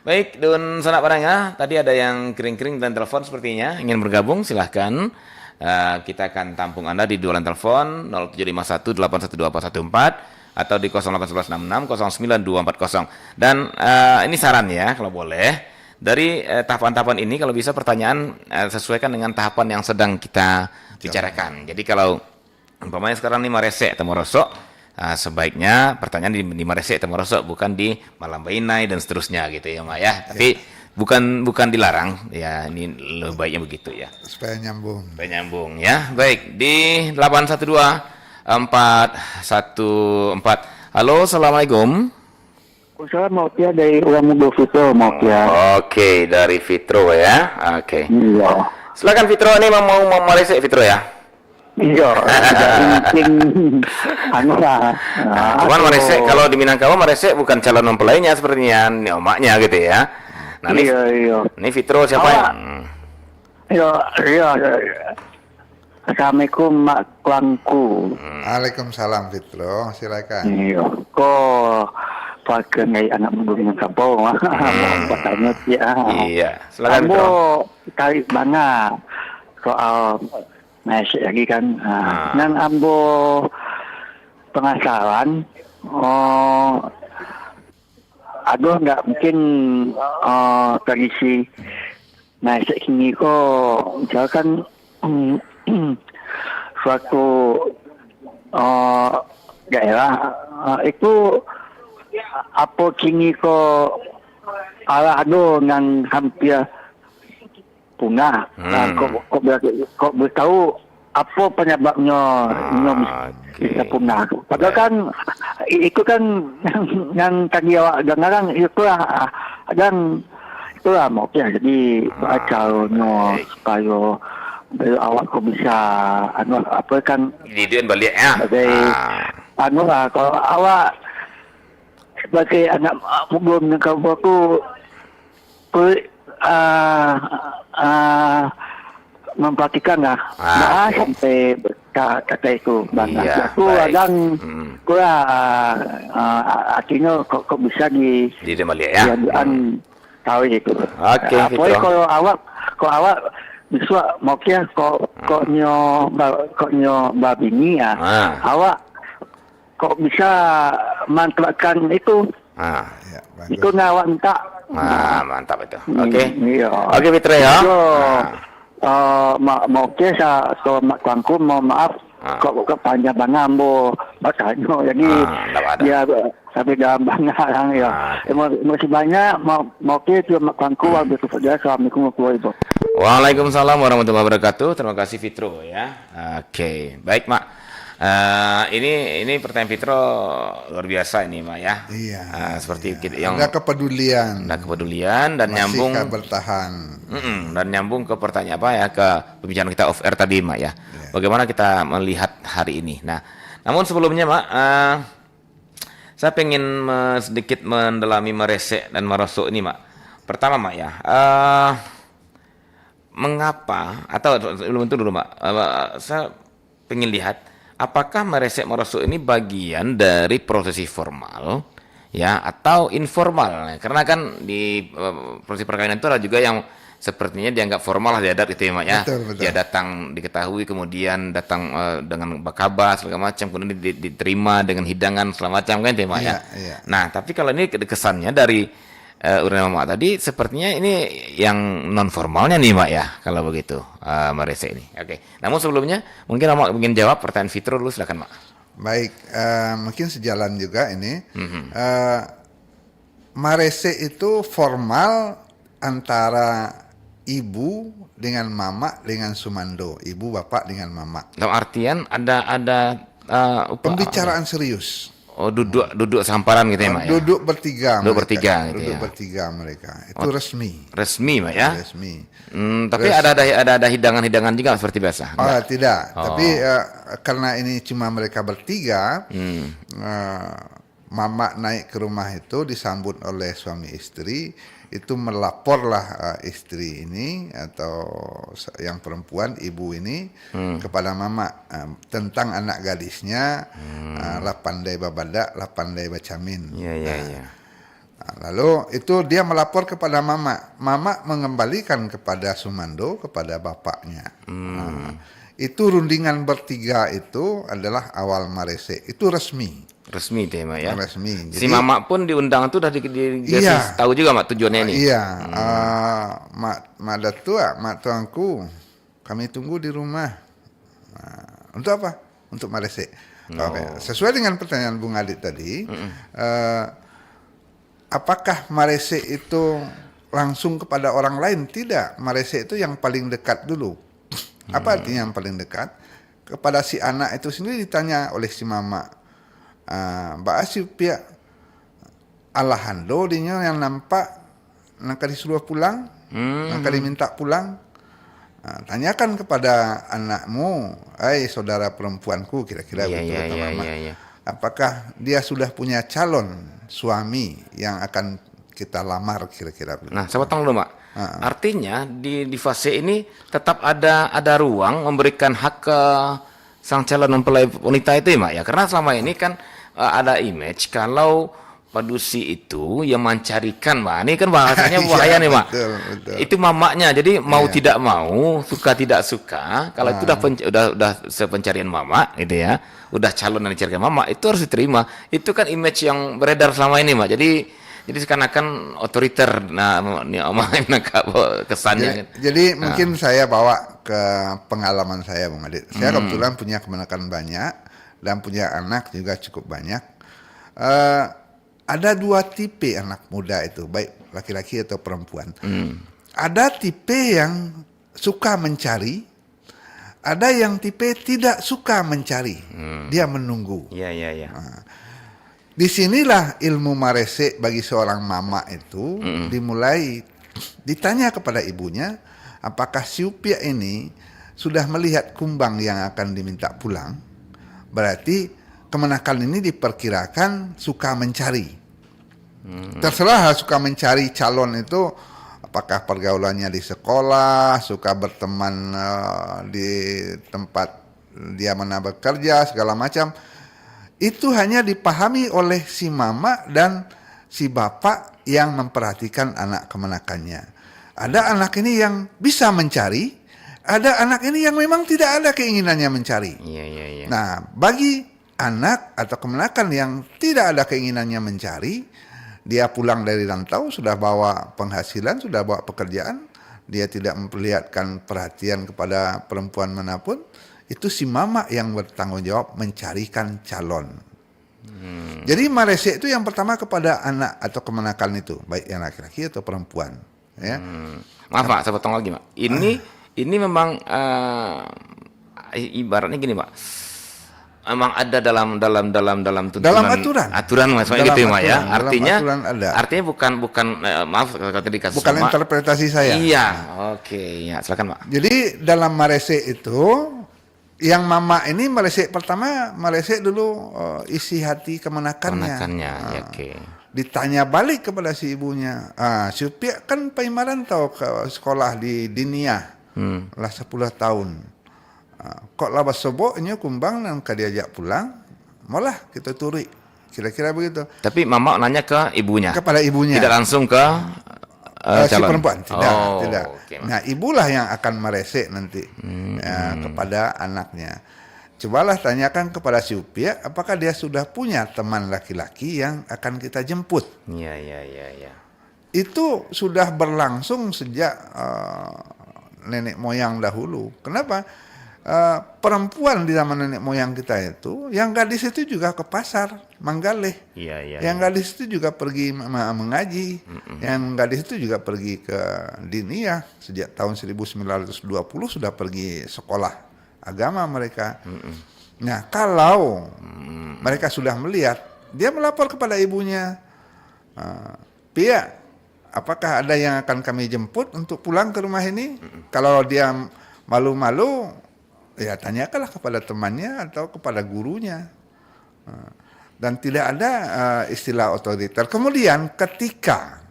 Baik, dun sanak pandanga, tadi ada yang kering-kering dan telepon sepertinya, ingin bergabung, silahkan. Eh, kita akan tampung Anda di dua line telepon, nol tujuh lima satu delapan satu dua empat satu empat atau di kosong delapan sebelas enam enam kosong sembilan dua empat kosong. Dan, eh, ini saran ya, kalau boleh, dari, eh, tahapan-tahapan ini kalau bisa pertanyaan, eh, sesuaikan dengan tahapan yang sedang kita bicarakan. Jadi kalau umpamanya sekarang ni maresek atau merosok, ah, sebaiknya pertanyaan di, di maresek atau merosok, bukan di malam bainai dan seterusnya gitu ya, Mak ya. Tapi bukan, bukan dilarang ya, ini lebih baiknya begitu ya. Supaya nyambung. Supaya nyambung ya. Baik, di delapan satu dua empat satu empat. Halo, assalamualaikum. Waalaikumsalam, Mak Upiah, dari orang Mudo Fitro, Mak Upiah. Oke, dari Fitro ya. Oke. Iya. Silakan Fitro, ini mau, mau, mau maresek Fitro ya? Iya, tidak mungkin. Anu lah. Ah, cuman maresek, kalau di Minangkabau maresek bukan calon mempelainya sepertinya, ni omaknya gitu ya. Nah, ini, iya, iya. Ini Fitro siapa? Awak. Hmm. Iya, iya, iya, iya. Assalamualaikum, Mak Tuanku. Hmm. Waalaikumsalam, Fitro. Silakan. Iya. Ko pakai ngai anak mudo Minangkabau, ah. Hmm. Mau bertanya, ya. Iya, silakan, Ambo Fitro. Tarik bana soal maresek lagi kan. Ah, ah. Nan ambo penasaran, oh, ado ndak mungkin, eh, tradisi maresek kini ko, misalkan, suatu, eh, daerah, eh, itu apo kini ko alah ado nan hampir punah. Hmm. Ah, kok, kok, kok boleh tahu apo penyebabnyo inyo bis-, oke, bisa punah? Padahal kan, i-, itu kan yang tadi awak dengar kan, itulah, ah, dan itulah mungkin jadi, ah, caronyo baik. Supaya, supaya awak ko bisa, anu, apa kan, didikan baliak, ya? Sebagai, ah, anu lah, kalau awak sebagai anak, ah, mudo Minangkabau tu, Ku, ah, ah, memperhatikan lah. Ah, oke. Sampai ka-, katai tu, Bang. Iya, aku baik. Kadang, hmm, kurang, ah, artinyo kok, kok bisa di-, didikan baliak, ya? Diaduan, hmm, tahu itu. Oke, apalagi Fitro. Kalau awak, kalau awak bisuak mau kia, kok, hmm, kok nyo ba-, kok nyo babini, ya. Ah. Awak kok bisa manfaatkan itu. Ah. Ya, bagus. Itu nan awak minta. Ah, mantap itu. Hmm, oke. Iya. Oke, Fitro, ya. Yo, ah, eh, ma-, mungkin sa-, so, ma-, tuanku, mohon maaf, ah, kok, kok panjang bana ambo batanyo. Jadi, ah, ndak ada. Ya, tapi dalam bana, ya. Ah, oke. Terima, terima kasih banyak, ma-, mungkin itu, ma-, tuanku, hmm, wabillahi taufiq wal hidayah. Assalamualaikum warahmatullahi wabarakatuh. Waalaikumsalam warahmatullahi wabarakatuh. Terima kasih, Fitro, ya. Oke, baik, Mak. Eh, ini, ini pertanyaan Fitro luar biasa ini, Mak, ya. Iya, eh, seperti iya. Kita yang ada kepedulian. Ada kepedulian dan masih nyambung, bertahan. Mm-mm, dan nyambung ke pertanyaan apa ya, ke pembicaraan kita off air tadi, Mak, ya. Iya. Bagaimana kita melihat hari ini? Nah, namun sebelumnya, Mak, eh, saya pengen me-, sedikit mendalami maresek dan marosok ini, Mak. Pertama, Mak, ya, eh, mengapa, atau sebelum itu dulu, Mak, eh, saya pengen lihat, apakah maresek marosok ini bagian dari prosesi formal, ya, atau informal? Karena kan di, eh, prosesi perkawinan itu ada juga yang sepertinya dianggap formal lah di adat gitu ya, Mak, ya. Betul, betul. Dia datang, diketahui, kemudian datang, eh, dengan bakaba, segala macam, kemudian di-, di-, diterima dengan hidangan, segala macam kan itu ya, Mak, ya. Iya, iya. Nah, tapi kalau ini kesannya dari eh, urang mamak tadi, sepertinya ini yang non formalnya nih, Mak, ya, kalau begitu, eh, maresek ini. Oke. Namun sebelumnya, mungkin Mamak ingin jawab pertanyaan Fitro dulu, silakan, Mak. Baik, eh, mungkin sejalan juga ini. Mhm. Eh, maresek itu formal antara ibu dengan mamak dengan sumando, ibu, bapak dengan mamak. Dalam artian ada, ada eh, upa-, Pembicaraan serius. Oh, duduk duduk samparan gitu ya, Mak, ya? Duduk bertiga Duduk mereka. Bertiga gitu Duduk ya. Bertiga mereka. Itu resmi. Resmi, Mak, ya? Resmi. Hmm, tapi ada ada ada hidangan-hidangan juga seperti biasa. Ah, Enggak? tidak. Oh. Tapi eh, karena ini cuma mereka bertiga, Hmm. eh, mamak naik ke rumah itu disambut oleh suami istri, itu melaporlah eh, istri ini atau se- yang perempuan, ibu ini, Hmm. kepada mamak eh, tentang anak gadisnya, eh, lah pandai babadak, lah pandai bacamin. Ya, ya, Nah, ya. Nah, lalu itu dia melapor kepada mamak. Mamak mengembalikan kepada Sumando, kepada bapaknya. Hmm. Nah, itu rundingan bertiga itu adalah awal maresek. Itu resmi. Resmi tu ya, Mak, ya? Resmi. Si mamak pun diundang tu dah di, di, dikasih Iya. Tahu juga, Mak, tujuannya ini. Iya, ah, mak, mak datuak, mak tuanku, kami tunggu di rumah. Nah, untuk apa? Untuk maresek. Oh. Oke. Sesuai dengan pertanyaan Bung Adit tadi, eh, apakah maresek itu langsung kepada orang lain? Tidak. Maresek itu yang paling dekat dulu. Apa artinya yang paling dekat? Kepada si anak itu sendiri ditanya oleh si mamak. Ah, baa si Upiak, alahando dinyo yang nampak, nan ka disuruah pulang, Hmm. nan ka diminta pulang. Ah, tanyakan kepada anakmu, ai saudara perempuanku, kira-kira Iya, begitu, iya, kata iya, mamak. Iya, iya. Apakah dia sudah punya calon suami yang akan kita lamar, kira-kira begitu. Nah, saya potong dulu, Mak. Ha. Artinya di di fase ini tetap ada ada ruang memberikan hak ke sang calon mempelai wanita itu ya, Mak, ya. Karena selama ini kan eh, ada image kalau padusi itu yang mencarikan, Mak. Ini kan bahasanya bahaya nih, Mak. Betul, betul. Itu mamaknya. Jadi mau tidak mau, suka tidak suka, kalau itu udah penc- udah udah sepencarian mamak gitu ya, udah calon yang dicarikan mamak, itu harus diterima. Itu kan image yang beredar selama ini, Mak. Jadi jadi seakan-akan otoriter, nah, ni mamak nak kesannya Jadi, kan. Jadi mungkin saya bawa ke pengalaman saya, Bung Adit. Saya kebetulan punya kemenakan banyak dan punya anak juga cukup banyak. Eh, ada dua tipe anak muda itu, baik laki-laki atau perempuan. Ada tipe yang suka mencari, ada yang tipe tidak suka mencari, dia menunggu. Ya, ya, ya. Di sinilah ilmu maresek bagi seorang mamak itu dimulai. Ditanya kepada ibunya, apakah si Upiak ini sudah melihat kumbang yang akan diminta pulang? Berarti kemenakan ini diperkirakan suka mencari. Terserah suka mencari calon itu, apakah pergaulannya di sekolah, suka berteman eh, di tempat dia mana bekerja, segala macam. Itu hanya dipahami oleh si mamak dan si bapak yang memperhatikan anak kemenakannya. Ada anak ini yang bisa mencari, ada anak ini yang memang tidak ada keinginannya mencari. Iya, iya, iya. Nah, bagi anak atau kemenakan yang tidak ada keinginannya mencari, dia pulang dari rantau sudah bawa penghasilan, sudah bawa pekerjaan, dia tidak memperlihatkan perhatian kepada perempuan manapun, itu si mamak yang bertanggung jawab mencarikan calon. Jadi maresek itu yang pertama kepada anak atau kemenakan itu, baik yang laki-laki atau perempuan. Ya. Hmm. Maaf, Mak, saya potong lagi, Mak. Ini ini memang eh, i- ibaratnya gini, Mak. Memang ada dalam dalam dalam dalam tuntunan aturan. Aturan maksudnya Dalam gitu ya, Mak, ya. aturan, dalam Artinya aturan ada. Artinya bukan bukan eh, maaf kalau tadi kasus Bukan Mak. Interpretasi saya. Iya, oke, ya silakan, Mak. Jadi dalam maresek itu, yang mamak ini maresek pertama, maresek dulu eh, isi hati kemenakannya. Kemenakannya, Ah. Ya, oke. Ditanya balik kepada si ibunya, ah, si Upiak kan pai marantau ke sekolah di Diniah Hmm. lah sepuluh tahun. Ah, kok lah basobok inyo kumbang nan ka diajak pulang, molah kita turuik. Kira-kira begitu. Tapi mamak nanya ke ibunya. Kepada ibunya. Tidak langsung ke eh, Eh, si calon. Perempuan tidak, Oh, tidak. Oke, Mak. Nah, ibulah yang akan maresek nanti eh, kepada anaknya. Cobalah tanyakan kepada si Upiak, apakah dia sudah punya teman laki-laki yang akan kita jemput? Iya, iya, iya, iya. Itu sudah berlangsung sejak eh, nenek moyang dahulu. Kenapa? Eh, perempuan di zaman nenek moyang kita itu, yang gadis itu juga ke pasar manggaleh. Iya, iya. Yang gadis itu juga pergi ma- mengaji. Yang gadis itu juga pergi ke Diniah. Sejak tahun seribu sembilan ratus dua puluh sudah pergi sekolah agama mereka. Nah, kalau mereka sudah melihat, dia melapor kepada ibunya, "Ah, Piak, apakah ada yang akan kami jemput untuk pulang ke rumah ini?" Kalau dia malu-malu, ya tanyakanlah kepada temannya atau kepada gurunya. Ah, dan tidak ada, ah, istilah otoriter. Kemudian ketika,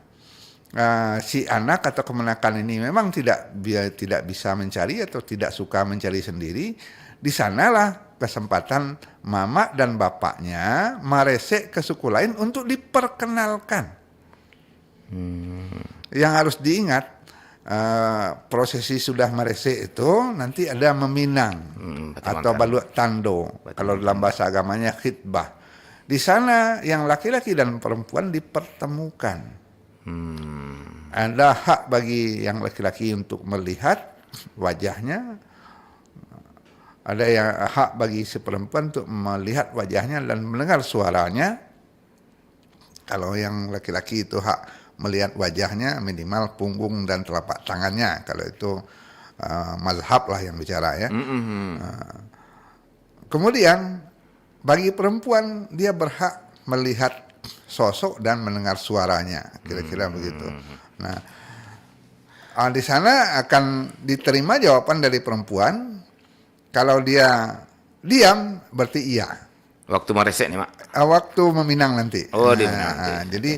ah, si anak atau kemenakan ini memang tidak bia-, tidak bisa mencari atau tidak suka mencari sendiri, di sanalah kesempatan mamak dan bapaknya maresek ke suku lain untuk diperkenalkan. Yang harus diingat, eh, prosesi sudah maresek itu nanti ada meminang atau baluak tando. Kalau dalam bahasa agamanya khitbah. Di sana yang laki-laki dan perempuan dipertemukan. Ada hak bagi yang laki-laki untuk melihat wajahnya, ada yang hak bagi si perempuan untuk melihat wajahnya dan mendengar suaranya. Kalau yang laki-laki itu hak melihat wajahnya, minimal punggung dan telapak tangannya. Kalau itu, uh, mazhab lah yang bicara, ya. Uh, kemudian, bagi perempuan, dia berhak melihat sosok dan mendengar suaranya, kira-kira begitu. Nah, uh, di sana akan diterima jawaban dari perempuan. Kalau dia diam, berarti iya. Waktu maresek ni, Mak? Ah, waktu meminang nanti. Oh, di Nah, meminang nanti. ah, jadi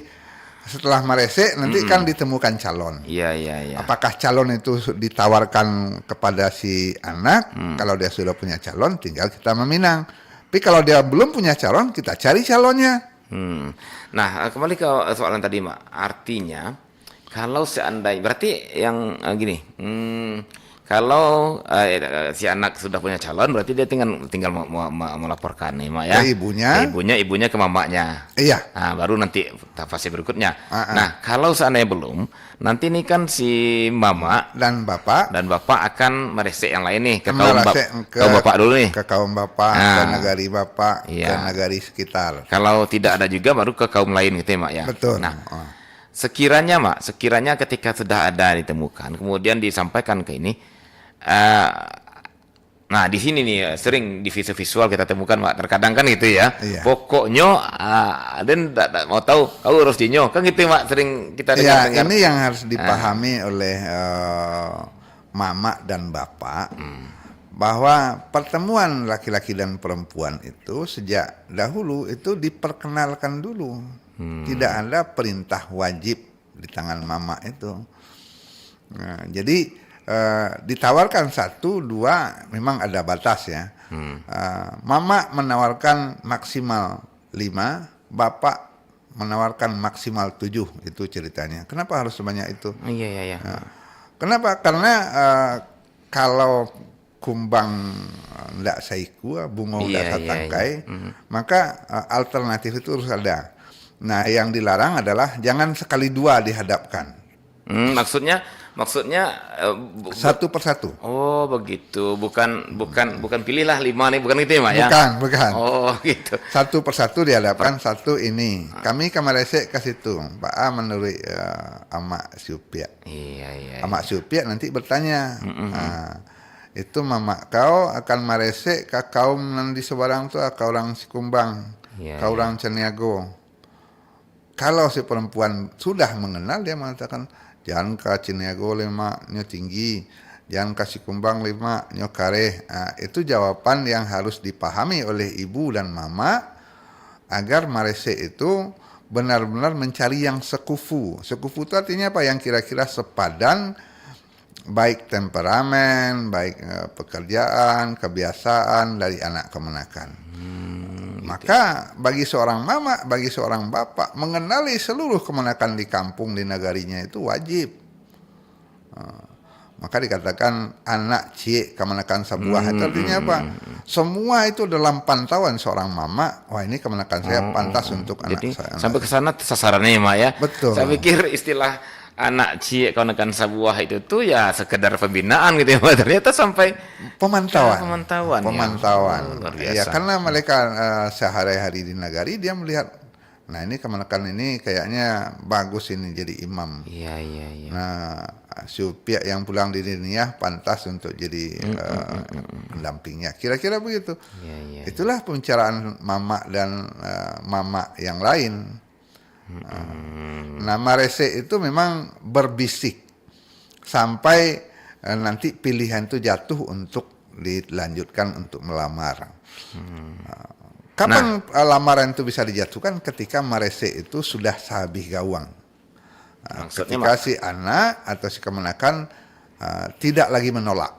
setelah maresek nanti kan ditemukan calon. Iya, iya, iya. Apakah calon itu su-, ditawarkan kepada si anak? Hmm. Kalau dia sudah punya calon, tinggal kita meminang. Tapi kalau dia belum punya calon, kita cari calonnya. Hmm. Nah, eh, kembali ke soalan tadi, Mak. Artinya, kalau seandai-, berarti yang, eh, gini, hmm, kalau, eh, si anak sudah punya calon, berarti dia tinggal, tinggal me-, me-, me-, melaporkan ni, Mak, ya. Ke ibunya. Ke ibunya, ibunya ke mamaknya. Iya. Ah, baru nanti ta-, fase berikutnya. Ah, ah. Nah, kalau seandainya belum, nanti ni kan si mamak Dan bapak. dan bapak akan maresek yang lain ni, ke kaum bap-, Maresek ke, kaum bapak dulu ni. ke kaum bapak, ke Ah. negari bapak, Iya. ke negari sekitar. Kalau tidak ada juga, baru ke kaum lain gitu ya, Mak, ya. Betul. Nah, Ah. sekiranya, Mak, sekiranya ketika sudah ada ditemukan, kemudian disampaikan ke ini, eh, nah, di sini nih, eh, sering di visual-visual kita temukan, Mak. Terkadang kan gitu ya. Iya. Pokoknyo, ah, den tak, tak mau tahu, kau urus dinyo. Kan gitu, Mak, sering kita Iya, dengar-dengar. ini yang harus Ah. dipahami oleh, eh, mamak dan bapak, Hmm. bahwa pertemuan laki-laki dan perempuan itu sejak dahulu itu diperkenalkan dulu. Hmm. Tidak ada perintah wajib di tangan mamak itu. Nah, jadi, eh, ditawarkan satu, dua, memang ada batas ya. Hmm. Eh, mamak menawarkan maksimal lima, bapak menawarkan maksimal tujuh, itu ceritanya. Kenapa harus sebanyak itu? Iya, iya, iya. Nah, kenapa? Karena, eh, kalau kumbang, eh, ndak saiku, bungo Iya, ndak iya, iya. satangkai, Mhm. maka, eh, alternatif itu harus ada. Nah, yang dilarang adalah jangan sekali dua dihadapkan. Hmm, maksudnya, maksudnya, eh, bu-, bu-, Satu persatu. Oh, begitu. Bukan, bukan, bukan pilihlah lima ni, bukan gitu ya, Mak, ya? Bukan, bukan. Oh, gitu. Satu persatu dihadapkan, Per- satu ini. Ah. Kami ka maresek ka situ. Baa menurut, eh, Amak Siupiak? Iya, iya, Amak iya. Siupiak nanti bertanya, Mm-mm. ah, "Itu mamak kau akan maresek ka kaum nan di Subarang tu, ka urang Sikumbang, Iya, ka iya. urang Caniago?" Kalau si perempuan sudah mengenal, dia mengatakan, "Jan ka Caniago lai, Mak, nyo tinggi. Jan ka Sikumbang lai, Mak, nyo kareh." Ah, itu jawaban yang harus dipahami oleh ibu dan mamak, agar maresek itu benar-benar mencari yang sekufu. Sekufu itu artinya apa? Yang kira-kira sepadan, baik temperamen, baik, eh, pekerjaan, kebiasaan dari anak kemenakan. Hmm, gitu. Maka bagi seorang mamak, bagi seorang bapak, mengenali seluruh kemenakan di kampung, di nagarinya itu wajib. Ah, maka dikatakan anak ciek kamanakan sabuah. Itu Hmm, artinya hmm, apa? hmm, hmm. Semua itu dalam pantauan seorang mamak. "Wah, ini kamanakan saya Oh, pantas oh, oh. untuk anak Jadi, saya, anak sampai ke saya." sana sasarannya, Mak, ya. Betul. Saya pikir istilah anak ciek kamanakan sabuah itu tuh ya sekedar pembinaan gitu ya, Mak. Ternyata sampai Pemantauan. Ah, pemantauan, ya. Pemantauan. Oh, luar Ya, biasa. karena mereka, eh, sehari-hari di nagari, dia melihat Nah, ini kamanakan ini kayaknya bagus ini jadi imam. Iya, iya, iya. Nah, si Upiak yang pulang di Diniah pantas untuk jadi, Mm, mm, eh, mm, mm, mm. pendampingnya. Kira-kira begitu. Iya, iya, iya. Itulah pembicaraan mamak dan, eh, mamak yang lain. Mm, mm. Nah, maresek itu memang berbisik sampai, eh, nanti pilihan itu jatuh untuk dilanjutkan untuk melamar. Hmm. Nah, kapan, Nah. eh, lamaran itu bisa dijatuhkan? Ketika maresek itu sudah sahabih gawang. Ah, Maksudnya, ketika Mak? si anak atau si kamanakan, ah, tidak lagi menolak.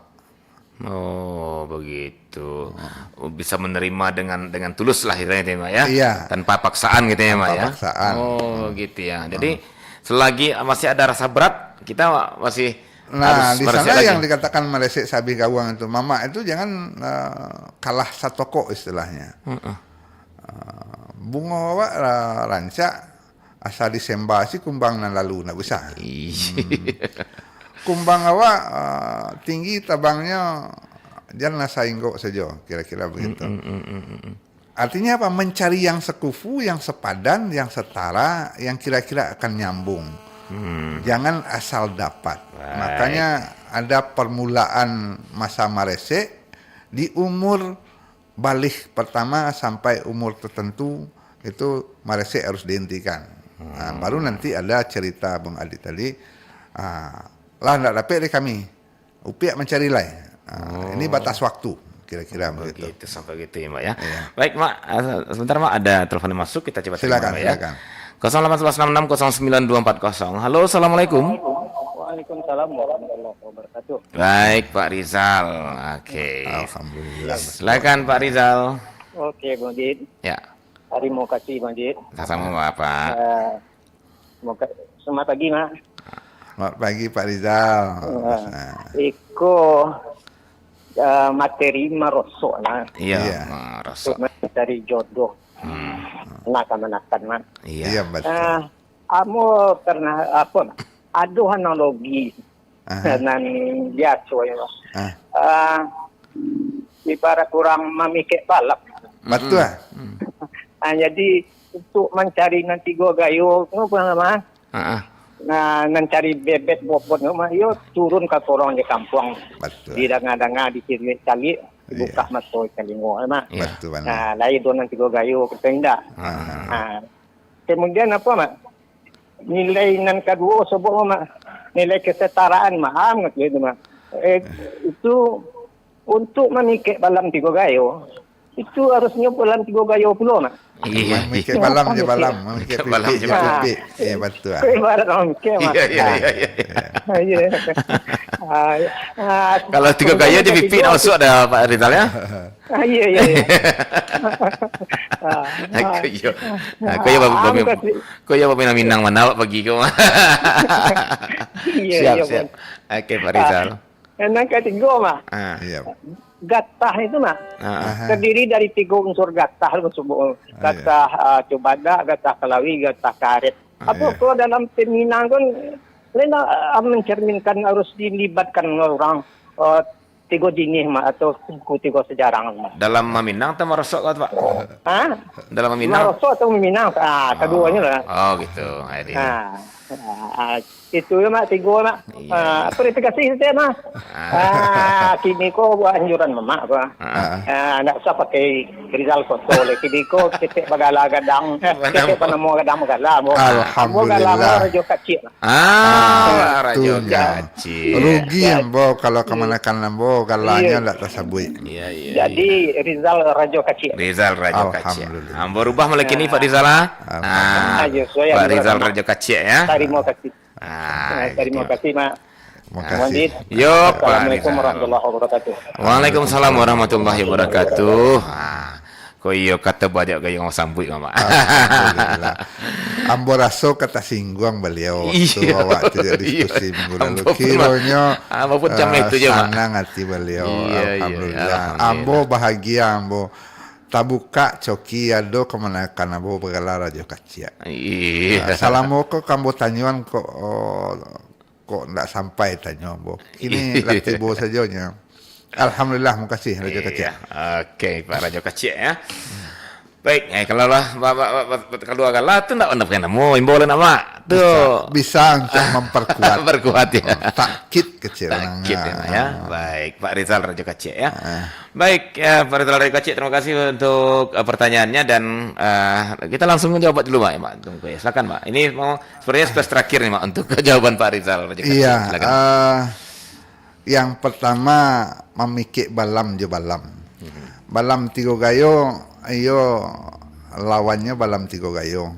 Oh, begitu. Hmm. Oh, bisa menerima dengan, dengan tulus lah, istilahnya, Mak, ya? Iya. Tanpa paksaan gitu ya, Mak, Tanpa ya? paksaan. Oh, Hmm. gitu ya. Jadi, Hmm. selagi masih ada rasa berat, kita masih Nah, harus di sana maresek lagi. yang dikatakan maresek sahabih gawang itu, mamak itu jangan, eh, kalah satokok istilahnya. Heeh. Eh, bungo awak ra-, rancak, asa disemba si kumbang nan lalu, ndak usah. Iya. Hmm. Kumbang awak, eh, tinggi tabangnyo, jan lah sainggok sajo, kira-kira begitu. Mm, mm, mm, mm, mm. Artinya apa? Mencari yang sekufu, yang sepadan, yang setara, yang kira-kira akan nyambung. Hmm. Jangan asal dapat. Baik. Makanya ada permulaan masa maresek di umur baligh pertama sampai umur tertentu itu maresek harus dihentikan. Nah, Hmm. baru nanti ada cerita Bung Adi tadi, ah, lah ndak dapek dek kami. Upiak mancari lai. Ah, Oh. ini batas waktu, kira-kira begitu. Begitu, sampai gitu ya, Mak, ya. Iya. Baik, Mak, ah, sebentar, Mak, ada telepon yang masuk, kita coba terima, Silakan, Mak, ya. silakan. Kosong delapan sebelas enam enam kosong sembilan dua empat kosong. Halo, assalamualaikum. Waalaikumsalam warahmatullahi wabarakatuh. Baik, Pak Rizal. Oke. Alhamdulillah. Silakan, Pak Rizal. Oke, Bang Jid. Ya. Terima kasih, Bang Jid. Sama-sama, Pak. Eh, semoga, selamat pagi, Mak. Selamat pagi, Pak Rizal. Eh, Nah. iko, eh, materi marosok lah. Iya, Iya. marosok. Untuk mencari jodoh. Hmm. Nah, kamanakan, Mak. Iya. Iya, betul. Eh, amo pernah, apa, Mak? Ado analogi Aha. nan biaso, ya, Mak. Ah. Eh, ibarat urang mamikek balap. Batua. Hmm. Hmm. Ah, jadi, untuk mancari nan tigo gayo, tu, apa nama? Ah, ah. Nah, nan cari bebet bobot tu, Mak, iyo turun ka sorong di kampuang. Batua. Didanga-danga, dicaliak-caliak, Iya. bukak mato talingo, Mak. Iya. Batua bana. Nah, lai do nan tigo gayo, kato indak. Ah. Ah. Kemudian apa, Mak? Nilai nan kaduo, sobo, Mak. Nilai kesetaraan, Mak. Ah, kato itu, Mak. Eh, itu untuk mamikek balam tigo gayo, itu harusnyo balam tigo gayo pulo, Mak. Iya, Mamikek iya. balam je Mamikek. balam, mamikek Balam pipik je je balam. pipik. Iya, betul. Kau ibarat mamikek, Mak. Iya, iya, Ah. iya, iya. Iya. Ah, ah, Kalau tigo gayo kemudian je yang pipik katigo, nak masuk dah, Pak Rizal, ya? Ah, iya, iya, iya. Ah, Aku ah. yo. Aku yo Ah, babi, aku kasi- aku yo babi Minang mana awak pagi ko. Iya, Siap, iya, siap. Bang. Oke, Pak Ah, Rizal. yang katigo, Mak. Ah. Iya. Gatah itu, Mak. Ah, ah. Aha. Terdiri dari tigo unsur gatah tu, sebut. Ah, iya. Gatah, ah, cubadak, gatah kalawi, gatah karet. Ah, Apa iya. kalau dalam peminang kan, lain, ah, mencerminkan harus dilibatkan orang, ah, tigo jinih, Mak, atau suku tigo sejarang, Mak. Dalam maminang atau marosok kau tu, Pak? Hah? Dalam maminang? Marosok atau maminang? Ah, Oh. kaduonyo lah. Oh, gitu. Ah, ini. Ah, ah, ah, itu ya, Mak, tigo, Mak. Iya. Ah, apa replikasi kita, Mak? Ah. Ah, kini ko buat anjuran Mamak ko. Ah. Ah, ndak usah pakai Rizal Koto leh. Kini ko ketek bagala gadang. Eh, Mana ketek mau? panamo gadang bagala, Ambo. Ambo gala Alhamdulillah. Ambo Rajo Kacik. Ah, Ah, Rajo tu nya. Kacik. Rugi Ya. ambo kalau Ya. kamanakan ambo, galanyo Iya. ndak tasabuik. Iya, iya, Jadi, iya. Rizal Rajo Kacik. Rizal Rajo Kacik. Alhamdulillah. Ambo rubah mulai kini, Pak Rizal, ah. Alhamdulillah. Ah, Ah, ya, sesuai Pak anu Rizal Rajo Kacik, ya. Terima kasih. Ah, Ah, terima gitu. kasih, Mak. Terima kasih. Mohon izin. Yo, Pak Assalamualaikum Rizal. warahmatullahi wabarakatuh. Waalaikumsalam warahmatullahi wabarakatuh. Ah, Ko iyo kato banyak gaya urang sambuik, Mamak. Alhamdulillah. Ambo raso ka tasingguang baliau waktu Iya. awak tu Iya. diskusi minggu lalu. Ambo pun, Kironyo, ambo pun macam eh, itu je, Mak. sanang ati baliau. Iya, iya. Alhamdulillah. Alhamdulillah. Ambo bahagia, ambo tabuka coki ado kamanakan ambo bagala Rajo Kaciak. Iya. Ah, salamo ko ka ambo tanyoan ko, oh, Kok ndak sampai tanyo ambo. Kini lah tibo sajo nyo. Alhamdulillah, makasih, Rajo Iya. Kaciak. Oke, Pak Rajo Kaciak, ya. Baik, eh, kalau lah ba- ba- ba- ba- kalua galah tu ndak ndak pakai namo, imbau lah namo. Tu Bisa, bisa untuk memperkuat. Berkuat ya. Oh, takkid kecil. Takkid ya, Mak, ya. Ah. Baik, Pak Rizal Rajo Kacik ya. Baik, ya, Pak Rizal Rajo Kacik, terima kasih untuk eh, pertanyaannya dan eh, kita langsung menjawab dulu, Mak. Ya, Mak. Tunggu, ya. Silakan, Mak. Ini mau sepertinya space terakhir nih, Mak, untuk jawaban Pak Rizal Rajo Kacik. Iya, Silakan. eh, yang pertama mamikik balam jo balam. Balam tigo gayo, iyo lawannyo balam tigo gayo.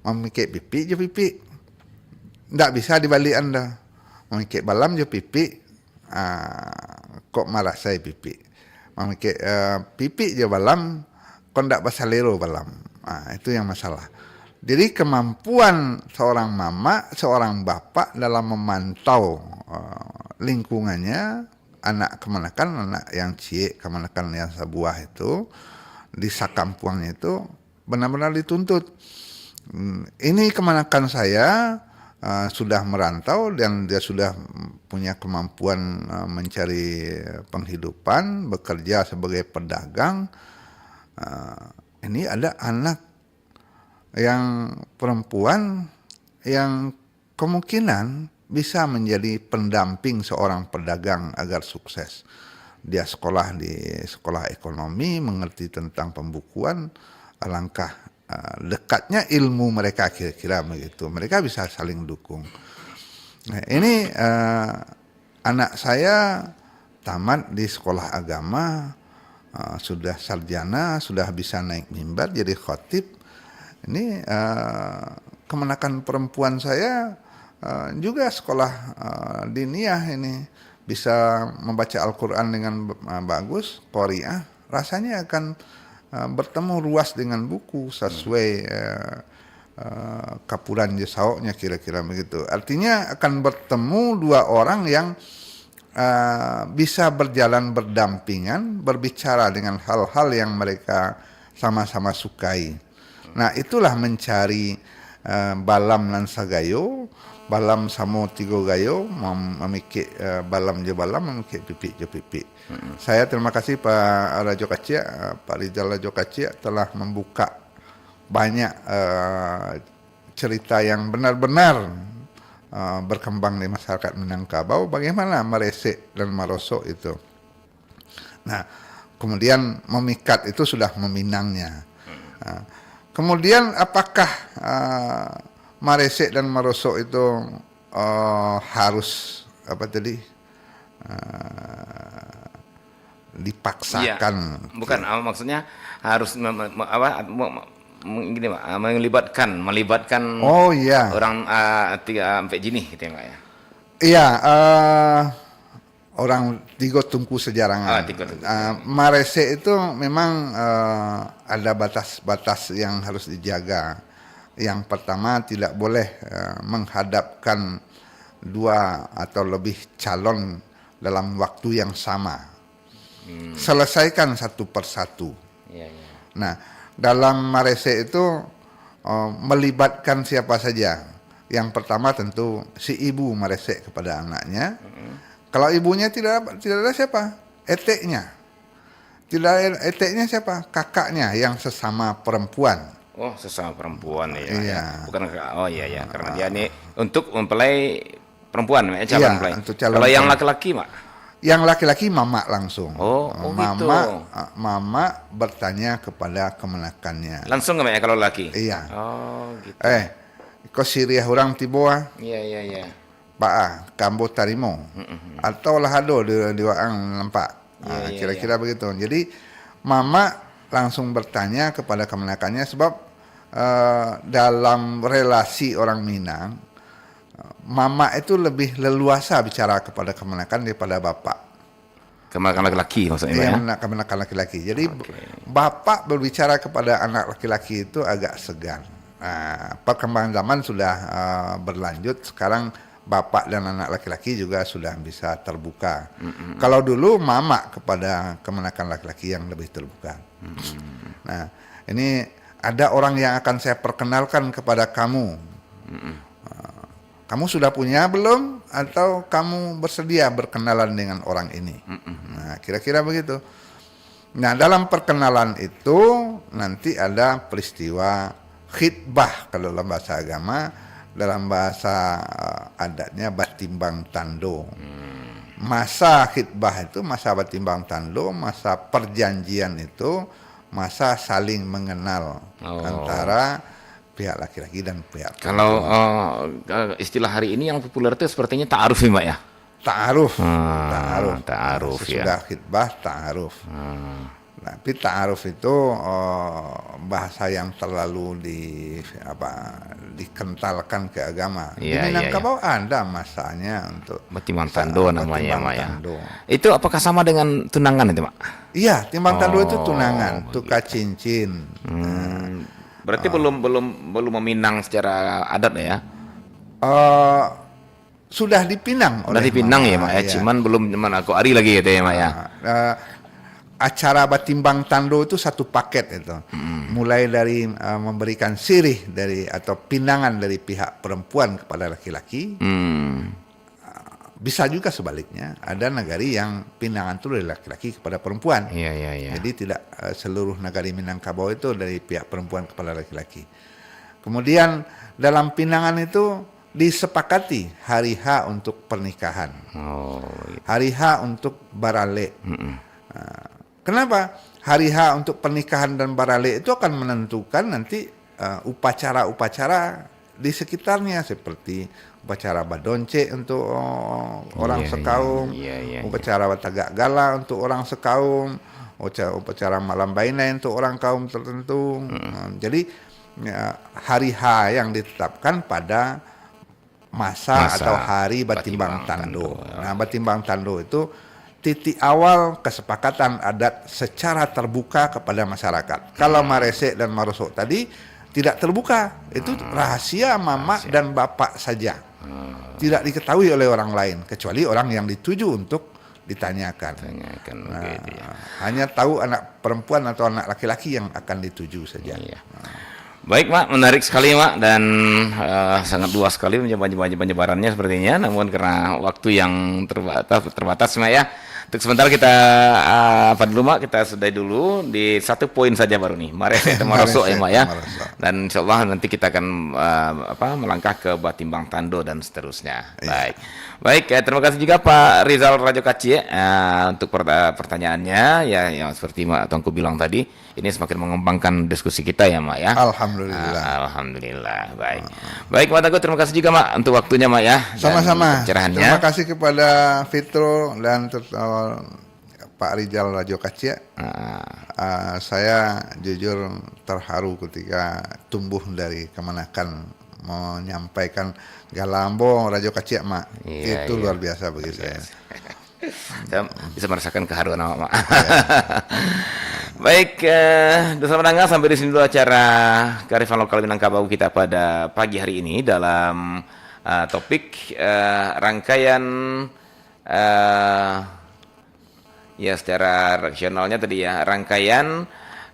Mamikik pipik jo pipik. Ndak bisa dibalikan doh. Mamikik balam jo pipik, ah, kok marasai pipik. Mamikik eh, pipik jo balam, kok ndak basalero balam. Ah, itu yang masalah. Jadi kemampuan seorang mamak, seorang bapak dalam memantau eh, lingkungannya, anak kamanakan, anak yang ciek, kamanakan yang sabuah itu, di sakampuangnyo itu, benar-benar dituntut. Hmm, ini kamanakan saya uh, sudah merantau dan dia sudah punya kemampuan uh, mencari penghidupan, bekerja sebagai pedagang. Uh, ini ada anak yang perempuan yang kemungkinan bisa menjadi pendamping seorang pedagang agar sukses. Dia sekolah di sekolah ekonomi, mengerti tentang pembukuan, alangkah uh, dekatnya ilmu mereka, kira-kira begitu. Mereka bisa saling dukung. Nah, ini uh, anak saya tamat di sekolah agama, uh, sudah sarjana, sudah bisa naik mimbar jadi khatib. Ini uh, kemanakan perempuan saya uh, juga sekolah uh, diniyah ini, bisa membaca Al-Quran dengan uh, bagus, qariah, rasanya akan uh, bertemu ruas dengan buku sesuai uh, uh, kapuran jo saoknya, kira-kira begitu. Artinya akan bertemu dua orang yang uh, bisa berjalan berdampingan, berbicara dengan hal-hal yang mereka sama-sama sukai. Nah, itulah mencari uh, balam nan sagayo, balam samo tigo gayo, mem- mamikik uh, balam jo balam, mamikik pipik jo pipik. Saya terima kasih Pak Rajo Kacik, uh, Pak Rizal Rajo Kacik telah membuka banyak uh, cerita yang benar-benar uh, berkembang di masyarakat Minangkabau, bagaimana maresek dan marosok itu. Nah, kemudian memikat itu sudah meminangnya. Uh, kemudian apakah uh, maresek dan marosok itu uh, harus apa tadi uh, dipaksakan? Bukan, ah, maksudnya harus mem- mem- apa mem- mem- gini, Pak, ah, melibatkan melibatkan Oh iya. orang ah, tiga ampek jinih gitu ya, Pak, ya. Iya, eh, orang tigo tungku sejarangan. Ah, tigo tungku Eh, maresek itu memang eh, ada batas-batas yang harus dijaga. Yang pertama, tidak boleh eh, menghadapkan dua atau lebih calon dalam waktu yang sama. Selesaikan satu persatu. Iya, iya. Nah, dalam maresek itu uh, melibatkan siapa saja. Yang pertama tentu si ibu maresek kepada anaknya. Kalau ibunya tidak tidak ada siapa, eteknya. Tidak ada eteknya siapa? Kakaknya yang sesama perempuan. Oh, sesama perempuan ya. Iya. Bukan kakak. Oh iya, iya, karena dia ni untuk mempelai perempuan, ya, calon Iya, mempelai. Untuk calon Kalau yang perempuan. Laki-laki, Mak? Yang laki-laki mamak langsung. Oh, oh, Mamak, gitu. uh, mamak bertanya kepada kemanakannya. Langsung ke, Mak, ya, kalau laki? Iya. Oh, gitu. Eh, ko siriah orang tibo ah, Iya, iya, iya. Pak ah, kambo tarimo. Atau lah ado di, di waang nampak. Iya, Ah, iya, kira-kira begitu. Jadi mamak langsung bertanya kepada kemanakannya sebab uh, dalam relasi orang Minang, mamak itu lebih leluasa bicara kepada kemanakan daripada bapak. Kemanakan laki-laki maksudnya, Iya, ya? Manakan-manakan laki-laki. Jadi bapak berbicara kepada anak laki-laki itu agak segan. Nah, perkembangan zaman sudah uh, berlanjut. Sekarang bapak dan anak laki-laki juga sudah bisa terbuka. Kalau dulu mamak kepada kemanakan laki-laki yang lebih terbuka. Nah, ini ada orang yang akan saya perkenalkan kepada kamu. Uh, kamu sudah punya belum? Atau kamu bersedia berkenalan dengan orang ini? Nah, kira-kira begitu. Nah, dalam perkenalan itu nanti ada peristiwa khitbah, kalau dalam bahasa agama, dalam bahasa, eh, adatnya batimbang tando. Hmm. Masa khitbah itu, masa batimbang tando, masa perjanjian itu, masa saling mengenal Oh. antara pihak laki-laki dan pihak Kalau, perempuan. Eh, eh, istilah hari ini yang populer itu sepertinya ta'aruf ya, Mak, ya? Ta'aruf. Ah, ta'aruf. Ta'aruf, ya. Sesudah khitbah, ta'aruf. Ah. Tapi ta'aruf itu, eh, bahasa yang terlalu di, apa, dikentalkan ke agama. Di Iya, iya, Minangkabau iya. ada masanya untuk Batimbang sa-, tando namanya, batimbang Mak, ya. tando. Itu apakah sama dengan tunangan itu, Mak? Iya, timbang tando itu Oh, tunangan, begitu. tukar cincin. Hmm. Berarti Ah. belum, belum, belum meminang secara adat ya? Eh, sudah dipinang Sudah oleh dipinang mama, ya, Mak, ya? ya. Cuman belum, cuman aku ari lagi gitu ya, Mak, ya? Ah, eh, acara batimbang tando itu satu paket itu. Mm-mm. Mulai dari, eh, memberikan sirih dari, atau pinangan dari pihak perempuan kepada laki-laki. Hmm. Ah, bisa juga sebaliknya, ada nagari yang pinangan itu dari laki-laki kepada perempuan. Iya, iya, iya. Jadi tidak, eh, seluruh nagari Minangkabau itu dari pihak perempuan kepada laki-laki. Kemudian dalam pinangan itu disepakati hari H untuk pernikahan. Oh, iya. Hari H untuk baralek. Mm-mm. Ah, kenapa? Hari H untuk pernikahan dan baralek itu akan menentukan nanti, eh, upacara-upacara di sekitarnya, seperti upacara badoncek untuk, oh, orang Iya, iya, sekaum, iya, iya, iya. upacara batagak gala untuk orang sekaum, uca-, upacara malam bainai untuk orang kaum tertentu. Mm-mm. Ah, jadi, ya, hari H yang ditetapkan pada masa Masa atau hari batimbang batimbang tando. tando, ya. Nah, batimbang tando itu titik awal kesepakatan adat secara terbuka kepada masyarakat. Kalau Hmm. maresek dan marosok tadi tidak terbuka, itu Hmm. rahasia mamak Rahasia. dan bapak saja. Hmm. Tidak diketahui oleh orang lain, kecuali orang yang dituju untuk ditanyakan. Tanyakan Nah, begitu, ya. hanya tahu anak perempuan atau anak laki-laki yang akan dituju saja. Iya. Nah. Baik, Mak, menarik sekali, Mak, dan, eh, sangat luas sekali penye-, penye-, penyebarannya sepertinya. Namun karena waktu yang terbatas, terbatas, Mak, ya. Untuk sementara kita, eh, apa dulu, Mak, kita sudahi dulu di satu poin saja baru nih. Maresek teu marosok ya, Maresek Mak, ya. teu marosok. Dan insya Allah nanti kita akan, eh, apa, melangkah ke batimbang tando dan seterusnya. Iya. Baik. Baik, eh, terima kasih juga Pak Rizal Rajo Kaciak, eh, untuk perta-, pertanyaannya. Ya, yang seperti Mak Tuanku bilang tadi, ini semakin mengembangkan diskusi kita ya, Mak, ya. Alhamdulillah. Ah, alhamdulillah. Baik. Ah. Baik, Mak Tuanku, terima kasih juga, Mak, untuk waktunya, Mak, ya, dan Sama-sama. pencerahannya. Terima kasih kepada Fitro dan ter-, eh, Pak Rizal Rajo Kaciak. Ah. Ah, saya jujur terharu ketika tumbuh dari kemanakan menyampaikan gala ambo Rajo Kaciak, Mak. Iya, Itu iya. luar biasa bagi Luar saya. biasa. Saya bisa merasakan keharuan awak, Mak. Iya. Baik, eh, dosa mendengar, sampai di sini dulu acara Kearifan Lokal Minangkabau kita pada pagi hari ini dalam, eh, topik, eh, rangkaian, eh, ya, secara redaksionalnya tadi ya, rangkaian,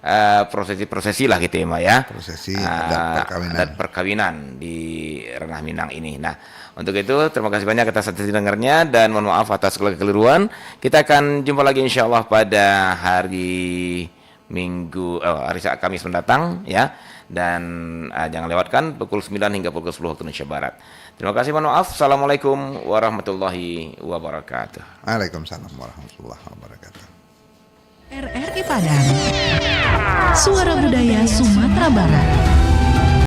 eh, prosesi-prosesi lah gitu ya, Mak, ya. Prosesi Ah, adat perkawinan. adat perkawinan di ranah Minang ini. Nah, untuk itu, terima kasih banyak atas atensi dengarnya dan mohon maaf atas segala kekeliruan. Kita akan jumpa lagi insya Allah pada hari Minggu, eh, hari Sa-, Kamis mendatang, ya. Dan, eh, jangan lewatkan pukul sembilan hingga pukul sepuluh waktu Indonesia Barat. Terima kasih, mohon maaf. Assalamualaikum warahmatullahi wabarakatuh. Waalaikumsalam warahmatullahi wabarakatuh. R R I Padang, Suara Budaya Sumatera Barat.